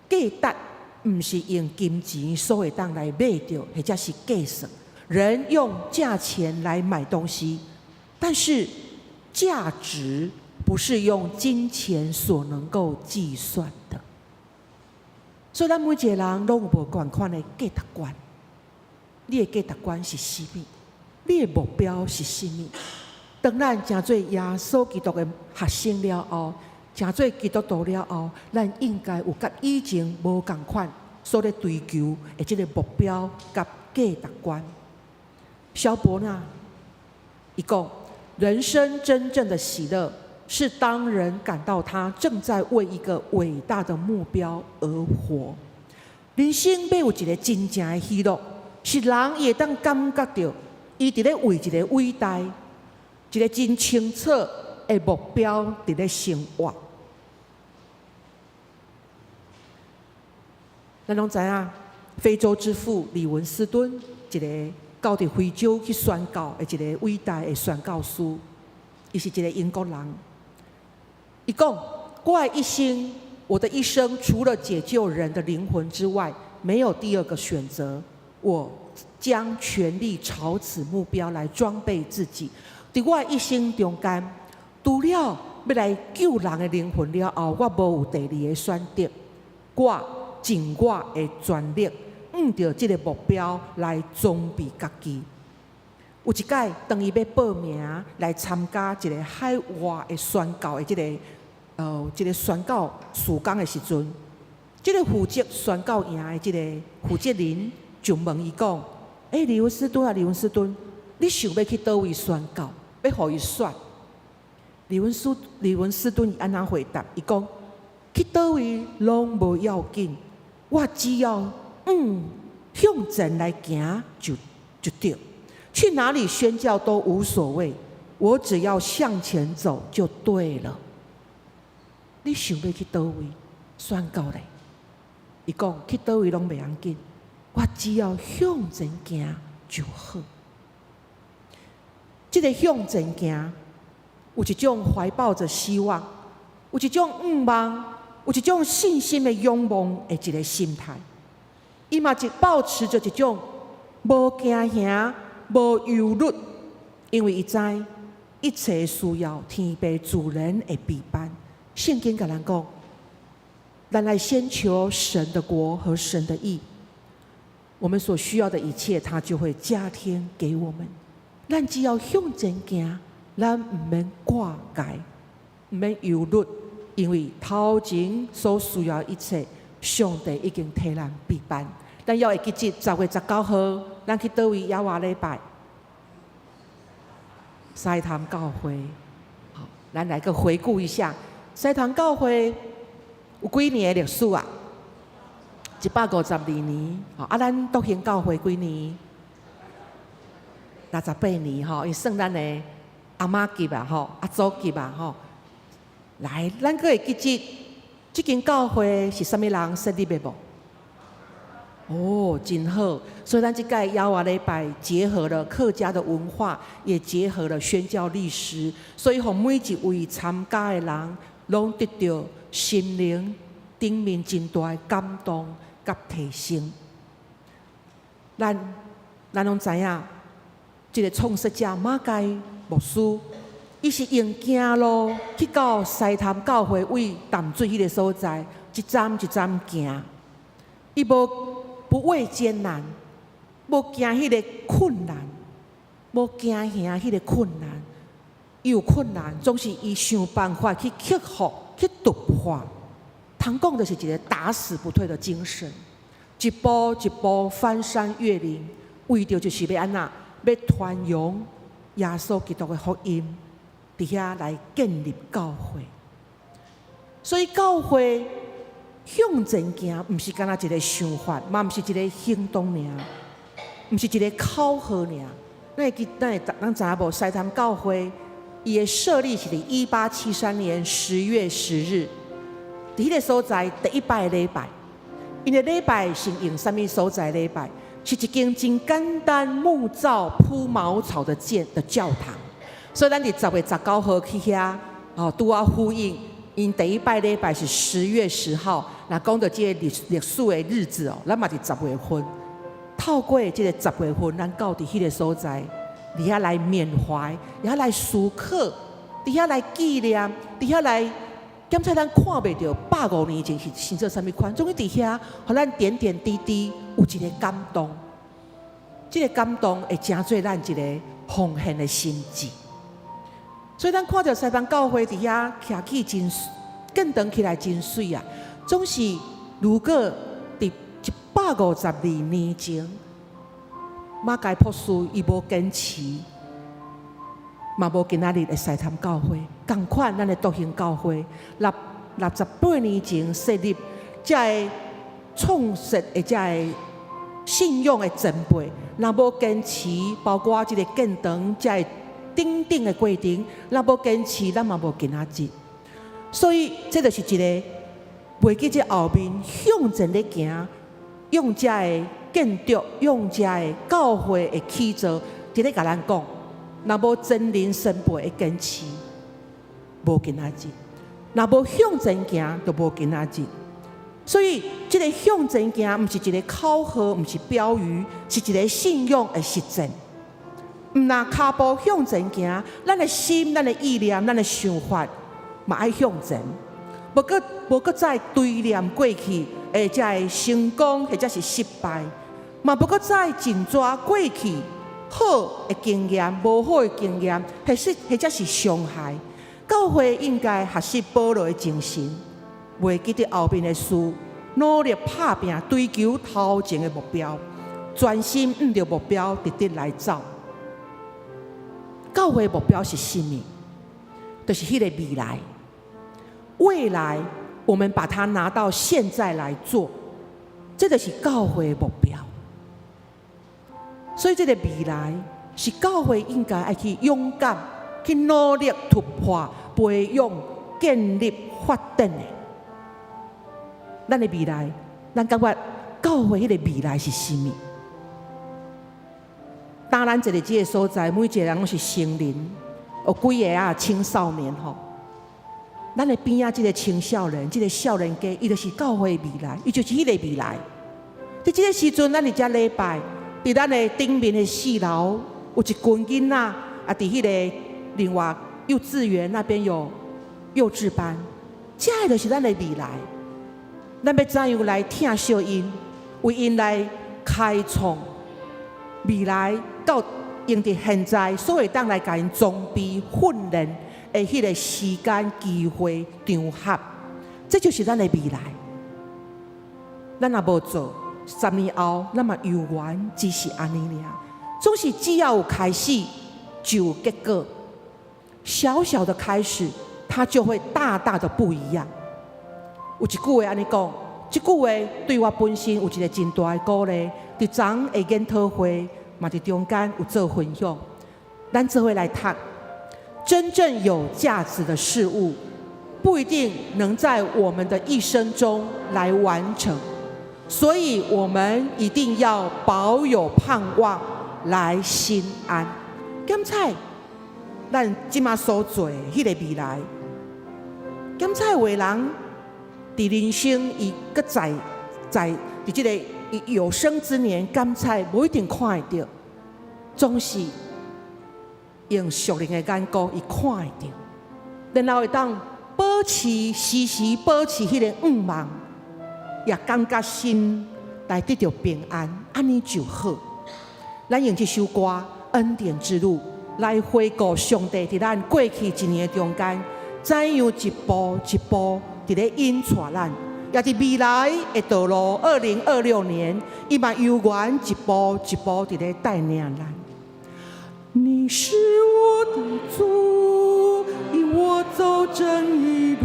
價值毋是用金錢所會當來買著，或者是計算。人用價錢來買東西，但是價值不是用金錢所能夠計算的。所以，咱每一個人攏有無仝款的價值觀。你的價值觀是啥物？你的目標是啥物？當咱成做耶穌基督的學生了後，成做基督徒了後，咱應該有佮以前無仝款所咧追求的這個目標佮價值觀。蕭伯納伊講，人生真正的喜樂，是當人感到他正在為一個偉大的目標而活。人生欲有一个真正的喜樂，是人會當感覺著，伊佇咧為一个偉大、一个真清楚的目標佇咧生活。咱攏知影，非洲之父李文斯敦，一个到佇非洲去宣教的一个偉大的宣教師，伊是一个英國人。伊講：我的一生，我的一生，除了解救人的靈魂之外，沒有第二個選擇。我將全力朝此目標來裝備自己。佇我的一生中間，除了欲來救人的靈魂了後，我無有第二个選擇。我盡我的全力，向著這个目標來裝備家己。有一擺，當伊欲報名來參加一个海外的宣教的這个宣教事工的時陣，這个負責宣教營的這个負責人就問伊講：欸，李文斯敦啊，李文斯敦，你想欲去佗位宣教？欲予伊選？李文斯敦伊按怎回答？伊講：去佗位攏無要緊，我只要向前來行就對。去哪裡宣教都無所謂，我只要向前走就對了。你想欲去佗位宣教咧？伊講去佗位攏袂要緊，我只要向前行就好。這个向前行，有一種懷抱著希望，有一種向望，有一種信心的仰望的一个心態。伊嘛一抱持著一種無驚嚇、無憂慮，因為伊知一切需要天父自然會備辦。聖經共咱講，咱來先求神的國和神的義，我們所需要的一切，他就會加添給我們。咱只要向前行，咱毋免掛礙，毋免憂慮，因為頭前所需要一切，上帝已經替咱備辦。咱猶會記得10月19號，咱去佗位猶活禮拜？獅潭教會，好，咱來閣回顧一下，獅潭教會有幾年的歷史啊？152年，啊，咱篤興教會幾年？68年吼，伊算咱的阿媽級啊，吼，阿祖級啊，吼。來，咱閣會記得這間教會是啥物人設立的無？哦，真好！所以咱這擺猶活禮拜結合了客家的文化，也結合了宣教歷史，所以予每一位參加的人，攏得著心靈頂面真大的感動佮提升。咱攏知影，這个創設者馬偕牧師，伊是用行路去到獅潭教會位淡水彼个所在，一站一站行，伊無不畏艱難，無驚彼个困難，無驚嚇彼个困難。伊有困難，總是伊想辦法去克服、去突破。通講就是一个打死不退的精神，一步一步翻山越嶺，為著就是欲按怎，欲傳揚耶穌基督的福音，佇遐來建立教會。所以教會向前行，毋是干焦一个想法，嘛毋是一个行動爾，毋是一个口號爾。咱會記，咱知影無？獅潭教會伊的設立是佇1873年10月10日，佇彼个所在第一擺禮拜。𪜶的禮拜是用啥物所在禮拜？是一間真簡單木造鋪茅草的建的教堂。所以咱佇10月19號去遐，哦，拄仔呼應。𪜶第一擺禮拜是10月10號，若講到這個歷史的日子哦，咱嘛佇十月份，透過這個十月份，咱到佇彼個所在，佇遐來緬懷，佇遐來思考，佇遐來紀念，佇遐來檢查咱看袂著150年前是生做啥物款，總之佇遐，予咱點點滴滴有一個感動，這個感動會成做咱一個奉獻的心志。所以咱看著西方教會佇遐徛起真建堂起來真媠啊！總是如果佇152年前，馬偕博士伊無堅持，嘛無今仔日的西潭教會，仝款咱的篤興教會，68年前設立，這个創設的這个信仰的前輩，若無堅持，包括這個建堂這个等等的過程，若無堅持，咱嘛無今仔日。所以，這就是一个袂記這後面向前咧行，用這个建築，用這个教會的起造，佇咧共咱講，若無真靈前輩的堅持，無今仔日；若無向前行，就無今仔日。所以，這个向前行，毋是一個口號，毋是標語，是一個信仰的實踐。毋若跤步向前行，咱的心、咱的意念、咱的想法，嘛愛向前。無閣再追念過去的這个成功或者是失敗，嘛無閣再緊抓過去好的經驗、無好的經驗，或者是傷害。教會應該學習保羅的精神，袂記得後面的事，努力拍拚，追求頭前的目標，專心向著目標，直直來走。教會目標是啥物？就是彼個未來。未來，我們把它拿到現在來做，這就是教會目標。所以，這個未來是教會應該愛去勇敢、去努力突破、培養、建立、發展的。咱的未來，咱感覺教會彼个未來是啥物？當咱坐佇這个所在，每一個人攏是成人，有幾个啊青少年吼。咱的邊仔這个青少年，這个少年家，伊就是教會未來，伊就是彼个未來。佇這个時陣，咱佇遮禮拜，佇咱的頂面的四樓，有一群囡仔，啊，佇彼个另外幼稚園那邊有幼稚班，這个就是咱的未來。咱欲怎樣來疼惜𪜶，為𪜶來開創未來，到用佇現在，所會當來共𪜶裝備訓練的彼个時間、機會、場合，這就是咱的未來。咱若無做，10年後，咱嘛猶原只是按呢爾。總是只要有開始，就有結果。小小的開始，它就會大大的不一樣。有一句話按呢講，這句話對我本身有一個真大的鼓勵。佇昨的研討會，嘛佇中間有做分享，咱做伙來讀。真正有價值的事物，不一定能在我們的一生中來完成，所以我們一定要保有盼望來心安。檢查咱這馬所做的彼個未來，檢查有的人佇人生伊閣在佇這個伊有生之年，檢查無一定看會著，總是用屬靈的眼光，伊看會著，然後會當保持時時保持彼個向望，也感覺心來得著平安，按呢就好。咱用這首歌《恩典之路》來回顧上帝佇咱過去一年的中間，怎樣一步一步佇咧引帶咱，也佇未來的道路，2026年，伊嘛猶原一步一步佇咧帶領咱。你是我的主，引我走正義路，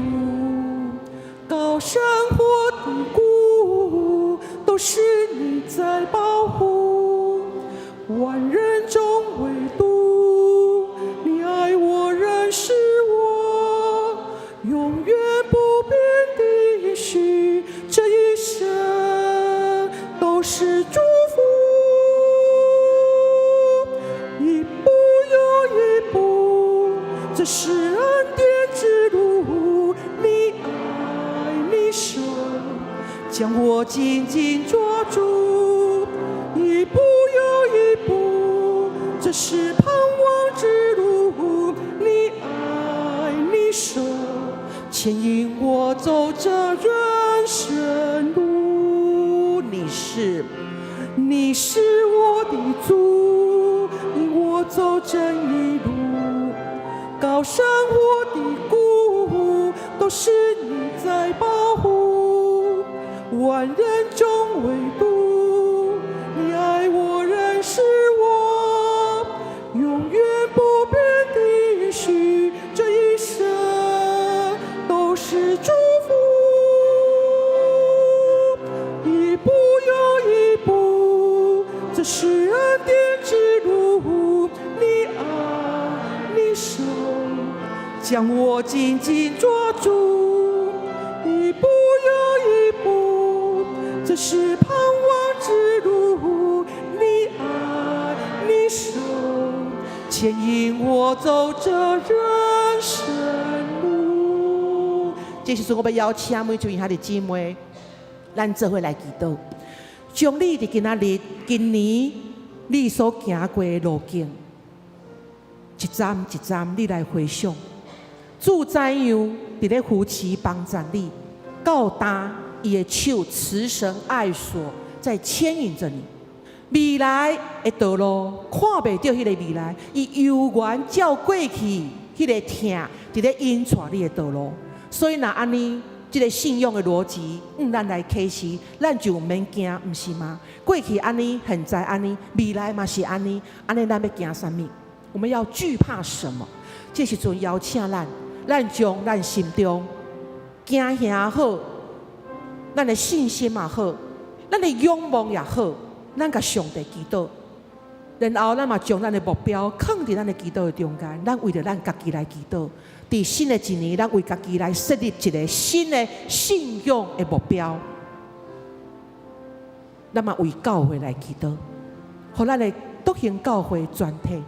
高山或低谷，都是你在保護。萬人中唯獨你愛我，認識我，永遠不變的應許，這一生都是祝福。一步又一步，這是恩典之路。你愛你手我緊緊抓住，一步又一步，這是盼望之路。你愛你手牽引我走這人生路。你是我的主，引我走正義路。高山或低谷，都是你在保護。萬人中唯獨你愛我，認識我，永遠不變的應許，這一生都是祝福。一步又一步，這是恩典之路。你愛你手將我緊緊抓住，一步又一步，這是盼望之路。你愛你手牽引我走這人生路。這時陣我欲邀請每一位兄弟姊妹，咱做伙來祈禱，將你佇今仔日、今年你所行過的路徑，一站一站，你來回想，主怎樣佇咧扶持幫助你，到今伊的手慈繩愛索在牽引著你。未來的道路看袂著彼个未來，伊猶原照過去彼个疼，佇咧引帶你的道路。所以若按呢，這个信仰的邏輯，咱來啟示，咱就毋免驚，毋是嗎？過去按呢，現在按呢，未來嘛是按呢，按呢咱欲驚啥物？我們要懼怕什麼？這時陣邀請咱，咱將咱心中驚嚇也好，咱的信心也好，咱的仰望也好，咱共上帝祈禱，然後咱嘛將咱的目標囥佇咱的祈禱的中間，咱為著咱家己來祈禱。佇新的一年，咱為家己來設立一个新的信仰的目標。咱嘛為教會來祈禱，予咱的篤行教會全體，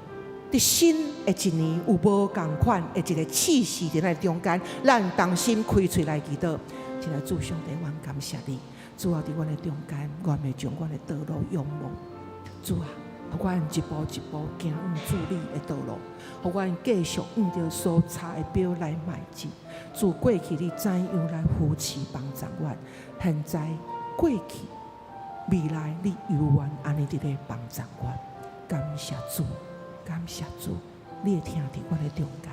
佇新的一年有無仝款的一个氣勢佇咱中間，咱同心開喙來祈禱。親愛主上帝，阮感謝你，主啊，佇阮的中間，阮欲將阮的道路仰望。主啊，予阮一步一步行向主你的道路，予阮繼續向著所差的標來邁進。主過去你怎樣來扶持幫助阮，現在過去未來你猶原按呢佇咧幫助阮。感謝主，感謝主，你會疼佇阮的中間，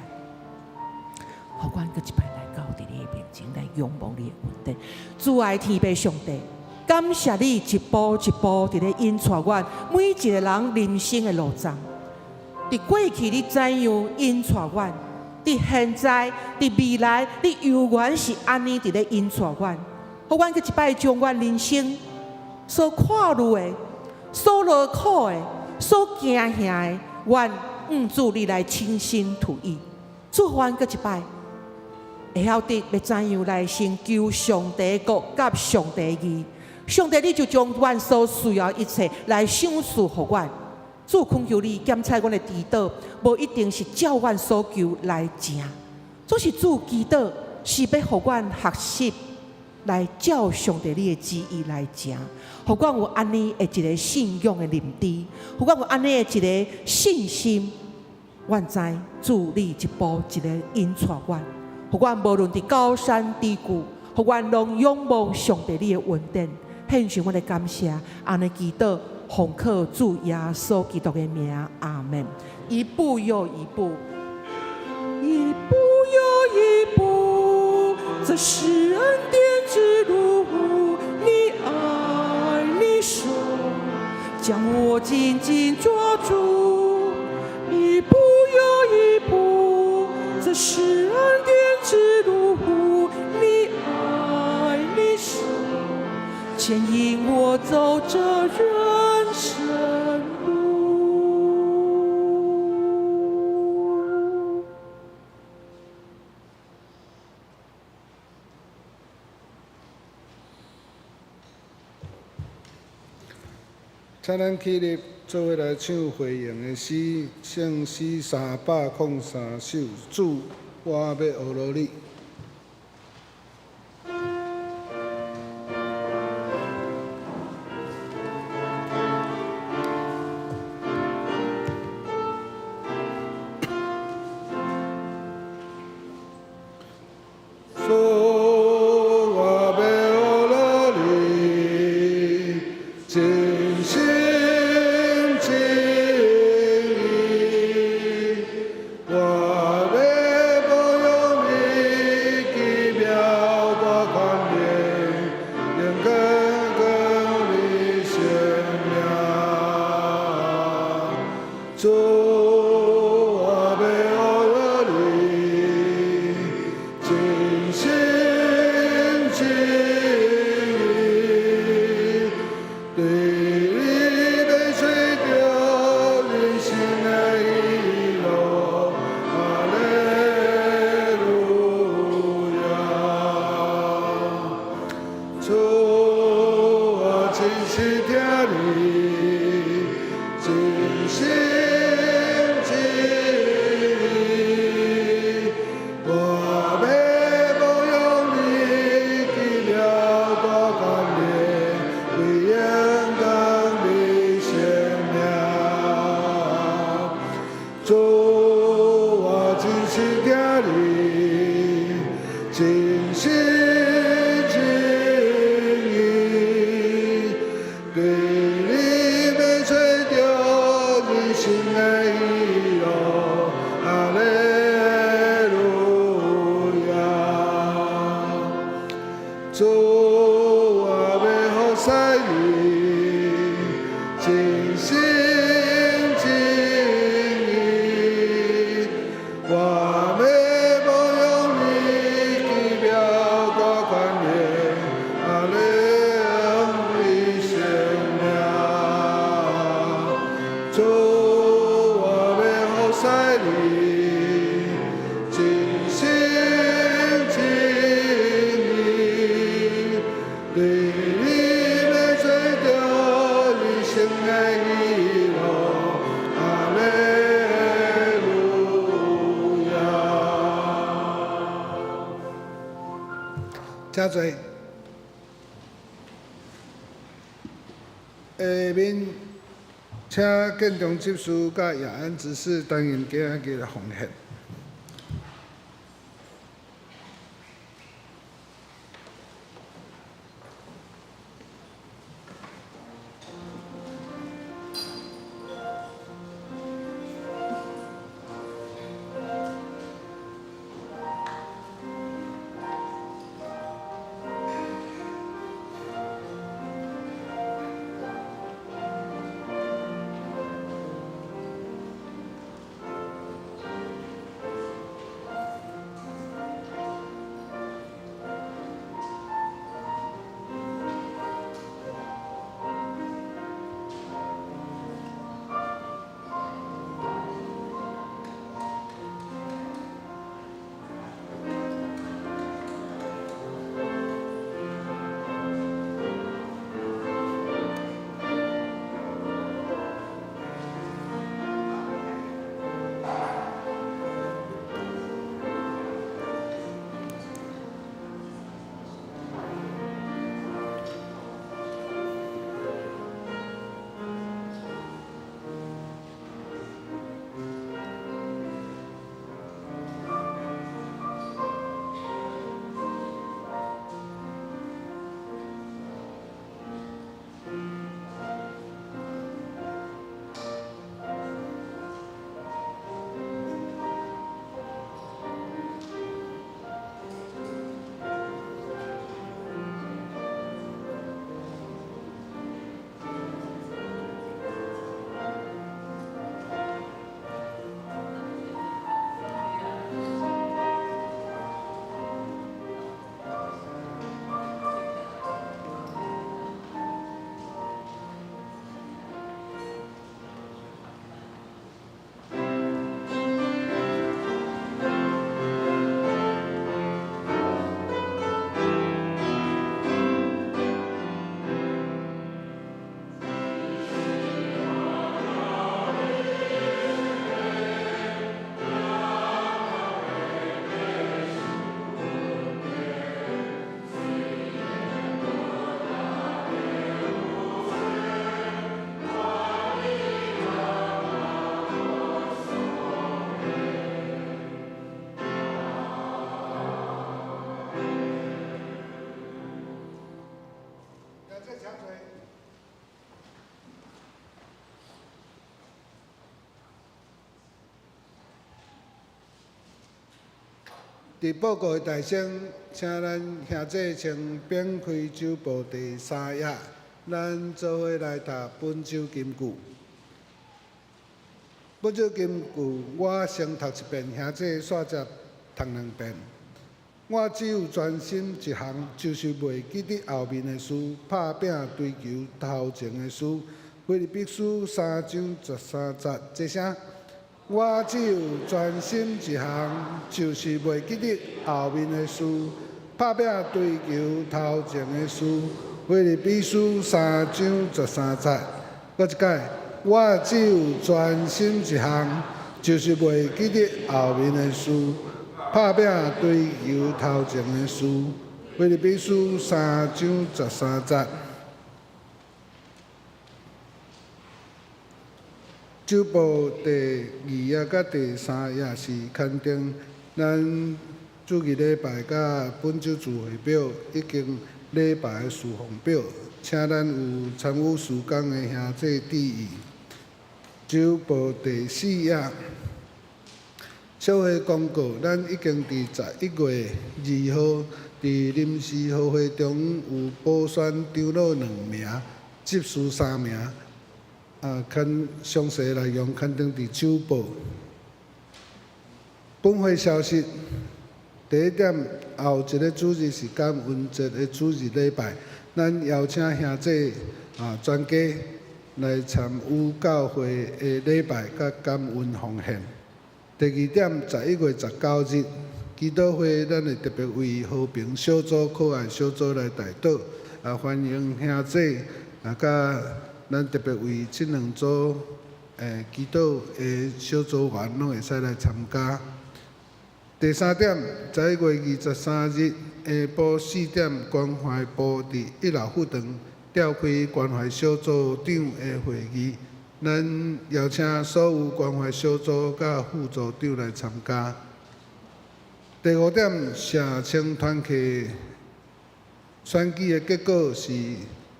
予阮閣一擺來到佇你的面前來仰望你的恩典。主愛天父上帝，感謝你一步一步佇咧引帶阮每一个人人生的路程。佇過去你怎樣引帶阮，佇現在、佇未來，你猶原是按呢佇咧引帶阮。予阮閣一擺將阮人生所看慮的、所勞苦的、所驚嚇的，阮向主你來傾心吐意。主予阮閣一擺會曉得欲怎樣來先求上帝國佮上帝義。上帝，你就將阮所需要一切來賞賜予阮。主懇求你檢查阮的祈禱，無一定是照阮所求來成。總是主祈禱是欲予阮學習來照上帝你的旨意來行，予阮有按呢的一个信仰的認知，予阮有按呢的一个信心。阮知主你一步一个引帶阮，予阮無論佇高山低谷，予阮攏仰望上帝你的恩典。獻上阮的感謝，按呢祈禱，奉靠主耶穌基督的名，阿門。一步又一步，一步又一步，這是恩典之路。你愛你手將我緊緊抓住，一步又一步，這是恩典之路。你愛你手牽引我走這人生路。請咱起立，做伙來唱回應的詩，聖詩303首，主，我欲學落你。要慕仰你奇妙大權能，阿利你聖名。主，我欲服侍你，真心真意，對你欲做著一生的喜樂，哈利路亞。請坐。下面請建中執事佮雅安執事擔任今仔日的奉獻。佇報告的大聲，請咱兄弟先展開週報第三頁，咱做伙來讀本週金句。本週金句，我先讀一遍，兄弟煞接讀兩遍。我只有專心一項，就是袂記得後面的事，拍拚追求頭前的事。腓立比書3章13節，這聲。我只有專心一項，就是袂記得後面的事，拍拚追求頭前的事。腓立比書3章13節，閣一擺，我只有專心一項，就是袂記得後面的事，拍拚追求頭前的事。腓立比書3章13節。週報第二頁佮第三頁是勘定咱主日禮拜佮本週聚會表，以及禮拜的事奉表，請咱有參與事工的兄弟注意。週報第四頁，小會公告，咱已經佇11月2號佇臨時合會中有補選長老兩名，執事三名。啊，刊詳細內容刊登佇週報。本會消息，第一點，後一个主日是感恩節的主日禮拜，咱邀請兄弟啊全家來參與教會的禮拜佮感恩奉獻。第二點，11月19日，祈禱會，咱會特別為和平小組、可愛小組來代禱，啊，歡迎兄弟啊，佮咱特別為這兩組祈禱的小組員攏會使來參加。第三點，11月23日下晡4點，關懷部佇一樓副堂召開關懷小組長的會議，咱邀請所有關懷小組佮副組長來參加。第五點，社青團契選舉的結果是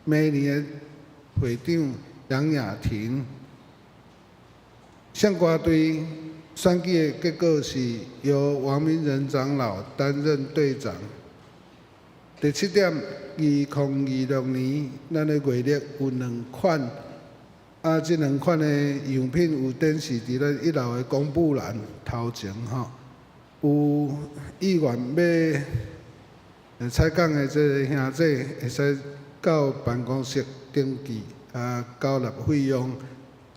明年的會長楊雅婷。聖歌隊選舉的結果是由王明仁長老擔任隊長。第七點，2026年咱的月曆有兩款，啊，這兩款的樣品有展示佇咱一樓的公布欄頭前吼。有意願欲採購的這个兄弟，會使到辦公室登記，啊，繳納費用。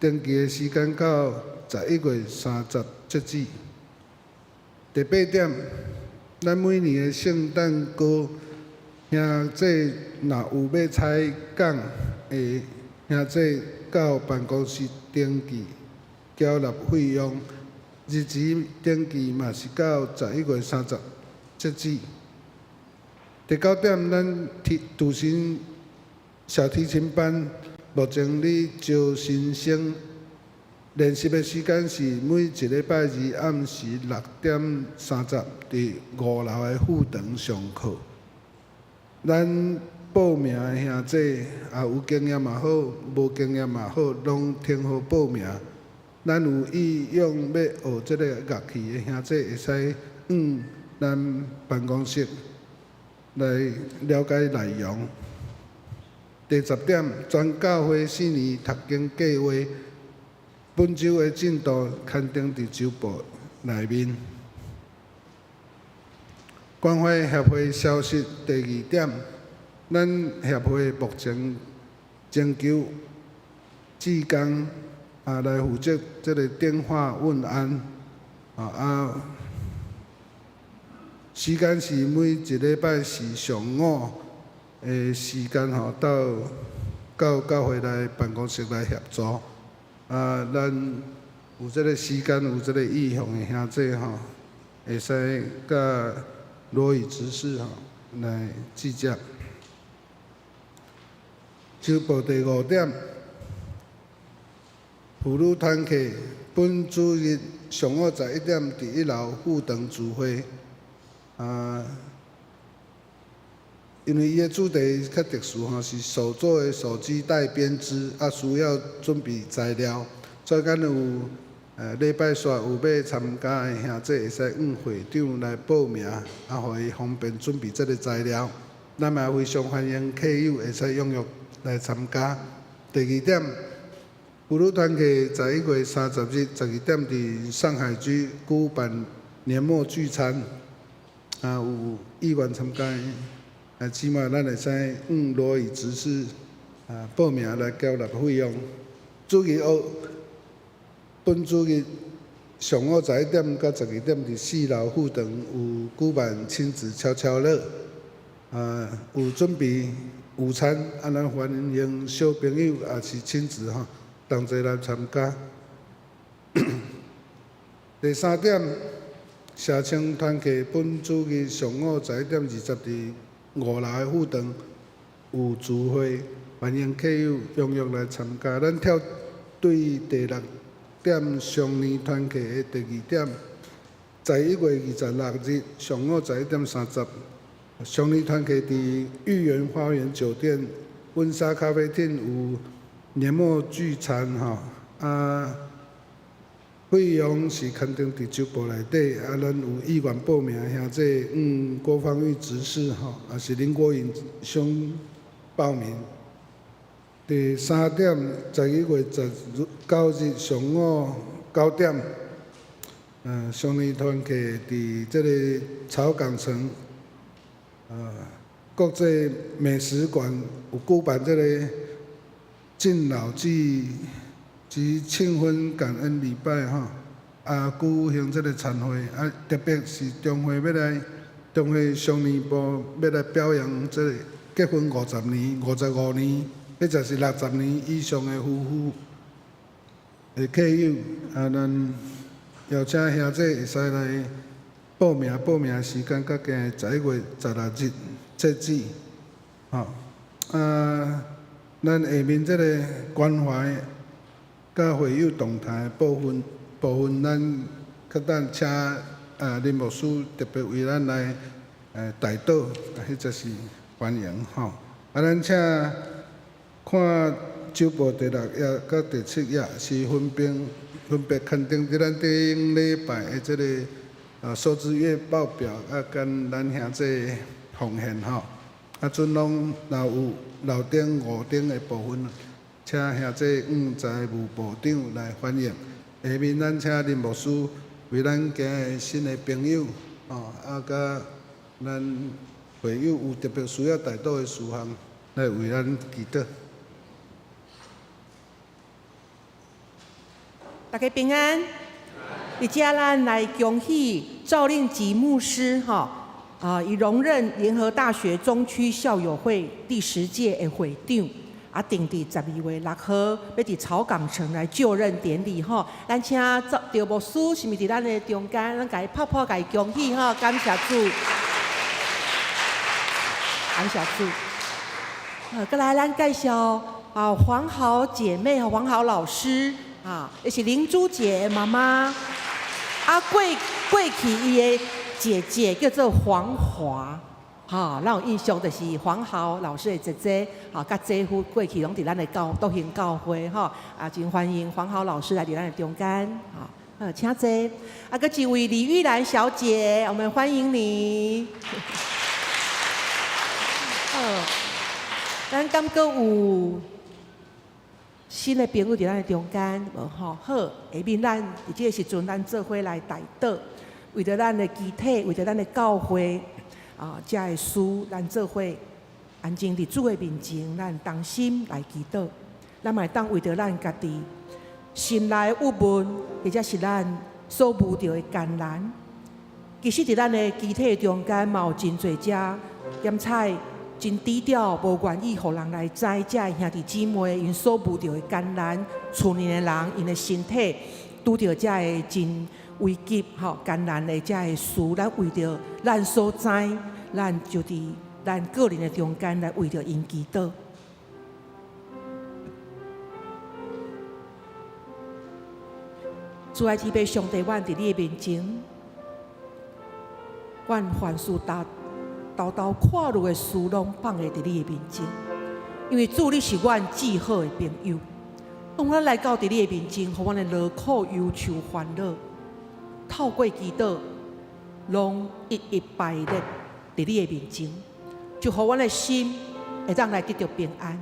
登記的時間到11月30截止。第八點，咱每年的聖誕歌，兄弟若有欲採購的兄弟到辦公室登記，繳納費用。日期登記嘛是到11月30截止。第九點，咱提杜新小提琴班目前咧招新生，練習的時間是每一禮拜二暗時6點30，佇五樓的副堂上課。咱報名的兄弟也有經驗嘛好，無經驗嘛好，攏聽好報名。咱有意願欲學這个樂器的兄弟，會使向咱辦公室來了解內容。第十點，全教會四年讀經計劃，本週的進度刊登佇週報內面。關懷協會消息第二點，咱協會目前徵求志工啊來負責這个電話問安啊，時間是每一禮拜四上午的時間吼，到教會來辦公室來協助。啊，咱有這个時間有這个意向的兄弟吼，會使佮羅宇執事吼來計較。週報第五點，婦女團契本主日上午11點，佇一樓副堂聚會。啊，因為伊的主題較特殊吼，是手做的手機袋編織，啊需要準備材料，所以講有禮拜四有欲參加的兄弟，會使向會長來報名，啊，予伊方便準備這个材料。咱嘛非常歡迎客友會使踴躍來參加。第二點，婦女團契11月30日12點佇上海區舉辦年末聚餐，啊，有意願參加的，啊，起碼咱會使向羅宇執事啊報名來繳納費用。主日學本主日上午11點到12點，佇四樓副堂有舉辦親子悄悄樂，啊，有準備午餐，啊，咱歡迎小朋友也是親子吼，同齊來參加。第三點，社青團契本主日上午11點20佇五樓的副堂有聚會，歡迎客友踴躍來參加。咱跳對第六點雙年團契的第二點，11月26日上午11點30，雙年團契佇御園花園酒店溫莎咖啡廳有年末聚餐吼，啊，費用是刊登佇週報內底，啊，咱有意願報名的兄弟，向郭芳玉執事吼，也是林國穎兄報名。第三點，11月19日上午9點，雙年團契佇這个草港城，國際美食館有舉辦這个敬老祭及慶婚感恩禮拜吼，舉行這个餐會，特別是中會欲來，中會雙年部欲來表揚這个結婚50年、55年，或者是60年以上的夫婦的客友，咱邀請兄姐會使來報名，報名時間到今日11月16日截止，吼。咱下面這个關懷佮會友動態的部分，咱較等請林牧師特別為咱來代禱，彼則是歡迎吼。咱請看週報第六頁佮第七頁是分別刊登佇咱頂禮拜的這个收支月報表，佮咱兄姐奉獻吼。陣攏若有樓頂、五頂的部分，請兄姐向財務部長來反映。下面咱請林牧師為咱今日新的朋友，吼，佮咱會友有特別需要代禱的事項，來為咱祈禱。大家平安。佇遮咱來恭喜趙令吉牧師，吼，伊榮任聯合大學中區校友會第10屆的會長，定佇12月6號，欲佇草港城來就任典禮，吼。咱請趙趙牧師，是毋是佇咱的中間？咱共伊拍拍，共伊恭喜，吼，感謝主，感謝主。閣來咱介紹黃豪姐妹和黃豪老師。伊是林珠姐的媽媽，過去伊的姐姐叫做黃華，哈，咱有印象就是黃豪老師的姐姐，佮姐夫過去攏佇咱的教篤興教會，吼，真歡迎黃豪老師來佇咱的中間，好，請坐。閣一位李玉蘭小姐，我們歡迎你。好，咱敢閣有新的朋友佇咱的中間，無吼？好，下面咱佇這个時陣，咱做伙來代禱，為著咱的肢體，為著咱的教會，遮的事，咱做伙安靜佇主的面前，咱同心來祈禱。咱嘛會當為著咱家己心內鬱悶，或者是咱所遇著的艱難，其實佇咱的肢體中間，嘛有真濟遮檢采真低調，無願意予人來知，遮的兄弟姊妹𪜶所遇著的艱難，厝內的人𪜶的身體拄著遮的真危急吼艱難的遮的事，咱為著咱所知，咱就佇咱個人的中間來為著𪜶祈禱。主愛天父上帝，阮佇你的面前，阮凡事沓沓看慮的事，攏放佇你的面前，因為主你是阮至好的朋友。當咱來到佇你的面前，予阮的勞苦憂愁煩惱，透過祈禱，攏一一擺列佇你的面前，就予阮的心會當來得著平安。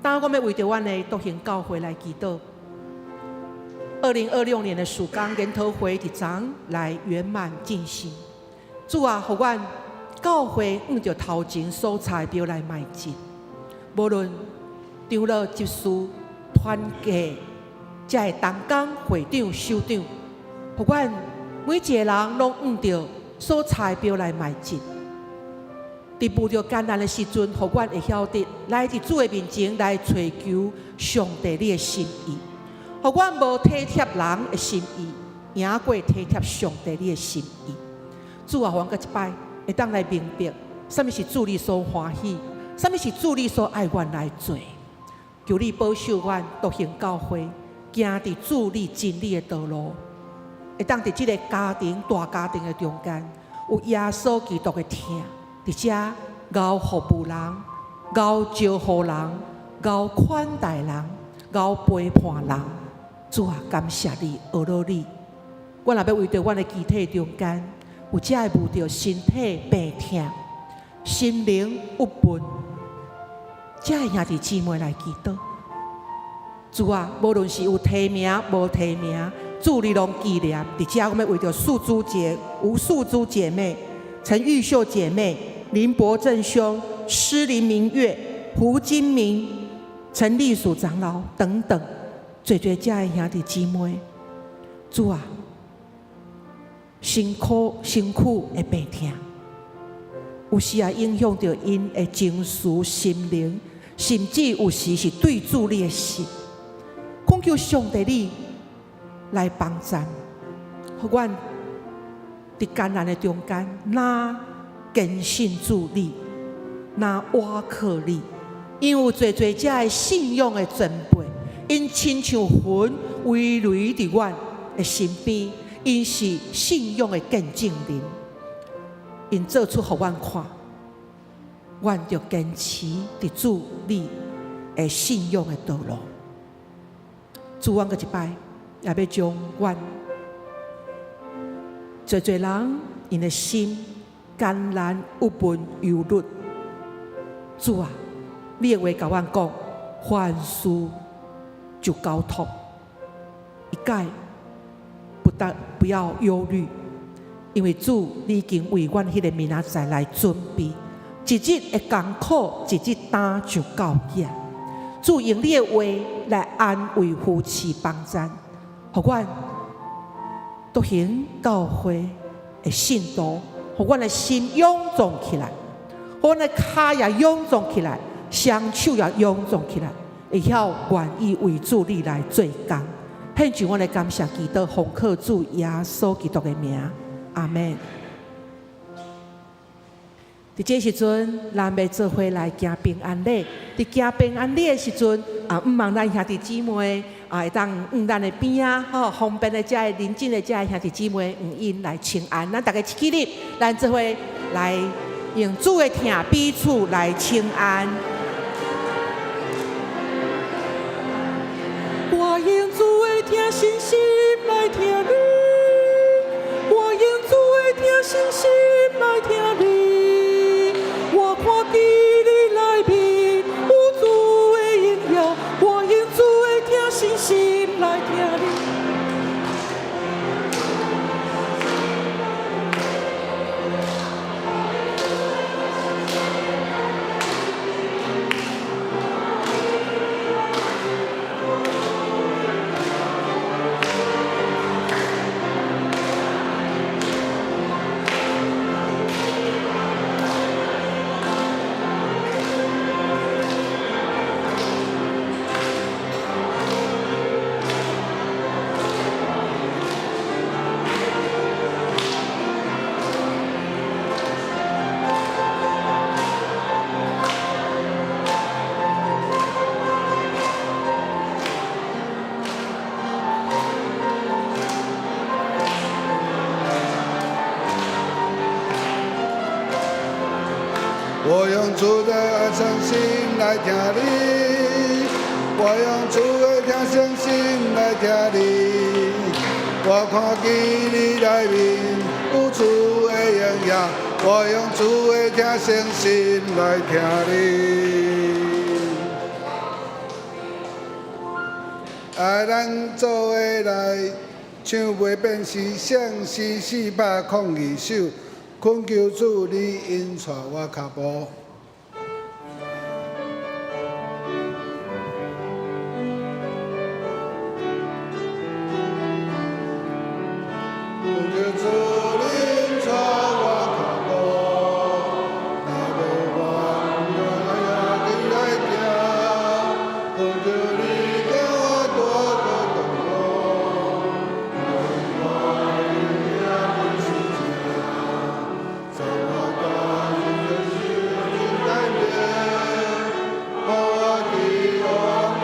當我欲為著阮的篤興教會來祈禱，2026年的事工研討會佇昨來圓滿進行。主啊，予阮教會按著頭前所指標來邁進，無論長老執事、團契、遮的同工、會長、首長，予阮每一個人攏按著所指標來邁進。佇遇著艱難的時陣，予阮會曉得來佇主的面前來揣求上帝你的心意，予阮無體貼人的心意，贏過體貼上帝你的心意。主啊，予阮閣一擺會當來明白，啥物是主你所歡喜，啥物是主你所愛阮來做。求你保守阮篤興教會，行佇主你真理的道路，會當佇這个家庭大家庭的中間，有耶穌基督的疼，佇遮𠢕服務人、𠢕招呼人、𠢕款待人、𠢕陪伴人。主啊，感謝你，阿羅你。阮若欲為著阮的肢體中間，有遮的遇著身體病痛、心靈鬱悶，遮的兄弟姊妹來祈禱。主啊，無論是有提名無提名，主你攏紀念。佇遮，我們為著素珠姐、吳素珠姐妹、陳玉秀姐妹、林伯正兄、施林明月、胡金明、陳立曙長老等等，濟濟遮的兄弟姊妹，主啊，辛苦身軀的病痛，有時也影響著𪜶的情緒、心靈，甚至有時是對主你的心。懇求上帝你來幫贊，予阮佇艱難的中間，若堅信主你，若倚靠你，因為有濟濟遮的信仰的前輩，𪜶親像雲圍圍佇阮的身邊，𪜶是信仰的見證人，𪜶做出予阮看，阮著堅持佇主你的信仰的道路。主，阮閣一擺，也欲將阮濟濟人𪜶的心艱難、鬱悶、憂慮。主啊，你的話共阮講，凡事就交託，一概不得不要憂慮，因為主你已經為阮彼个明仔載來準備，一日的艱苦，一日擔就夠額。主用你的話來安慰、扶持、幫贊，予阮獨行教會的信徒，予阮的心勇壯起來，予阮的跤也勇壯起來，雙手也勇壯起來，會曉願意為主你來做工。獻上阮的感謝，祈禱奉靠主耶穌基督的名，阿們。佇這時陣，咱欲做伙來行平安禮。佇行平安禮的時陣，啊，毋望咱兄弟姊妹啊，會當向咱的邊仔吼，方便的遮个鄰近的遮个兄弟姊妹，向𪜶來請安。咱逐家一起立，咱做伙來用主的疼彼此來請安。我用主的疼信心來疼你，我用主的疼信心來疼你。我看見你內面有主的榮耀，我用主的疼信心來疼你。我用主的愛誠心來疼你，我用主的疼誠心來疼你。我看見你內面有主的榮耀，我用主的疼誠心來疼你。啊，咱做伙來唱袂變是聖詩402首，懇求主你引帶我跤步。懇求主你引帶我跤步，若無我願意來行，懇求你教我大道道路，我願意是正，在我大人的心內面，予我佇黑暗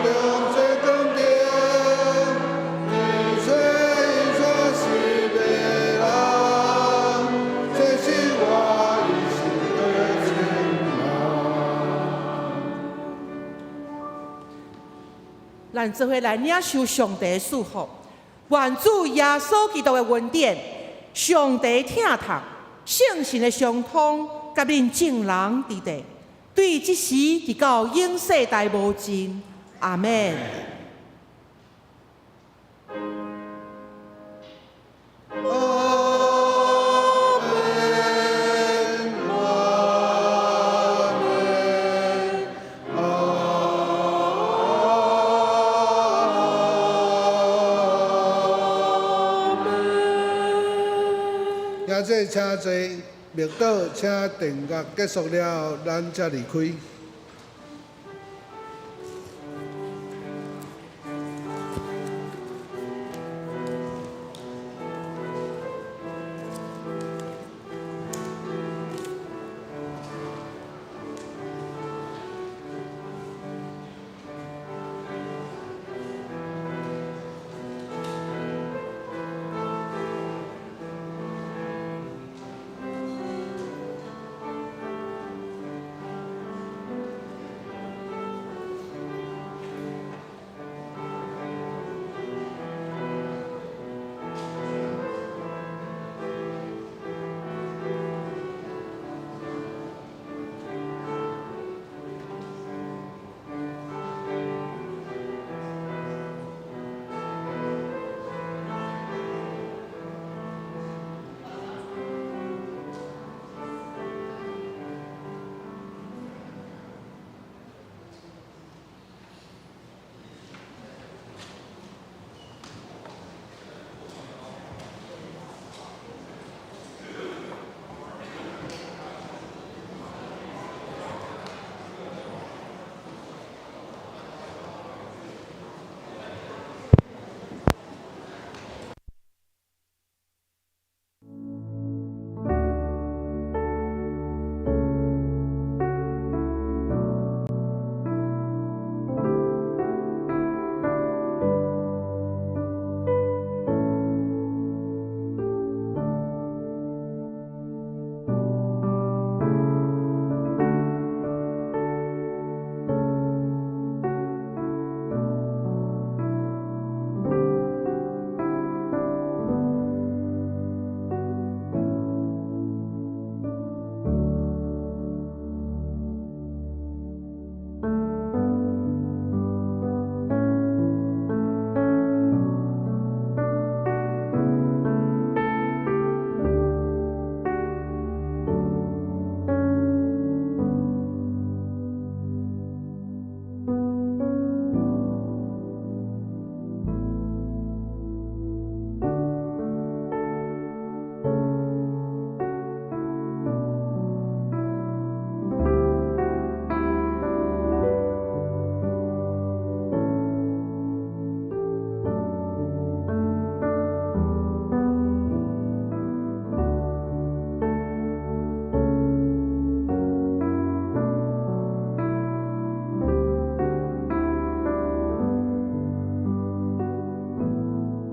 中做光燈，你說引帶是迷人，這是我一生的情人。咱做伙來領受上帝的祝福，願主耶穌基督的恩典、上帝疼痛、聖神的相通，佮恁眾人佇地，對這時直到永世代無盡。阿們。座請坐，默禱請定樂結束了後，咱才離開。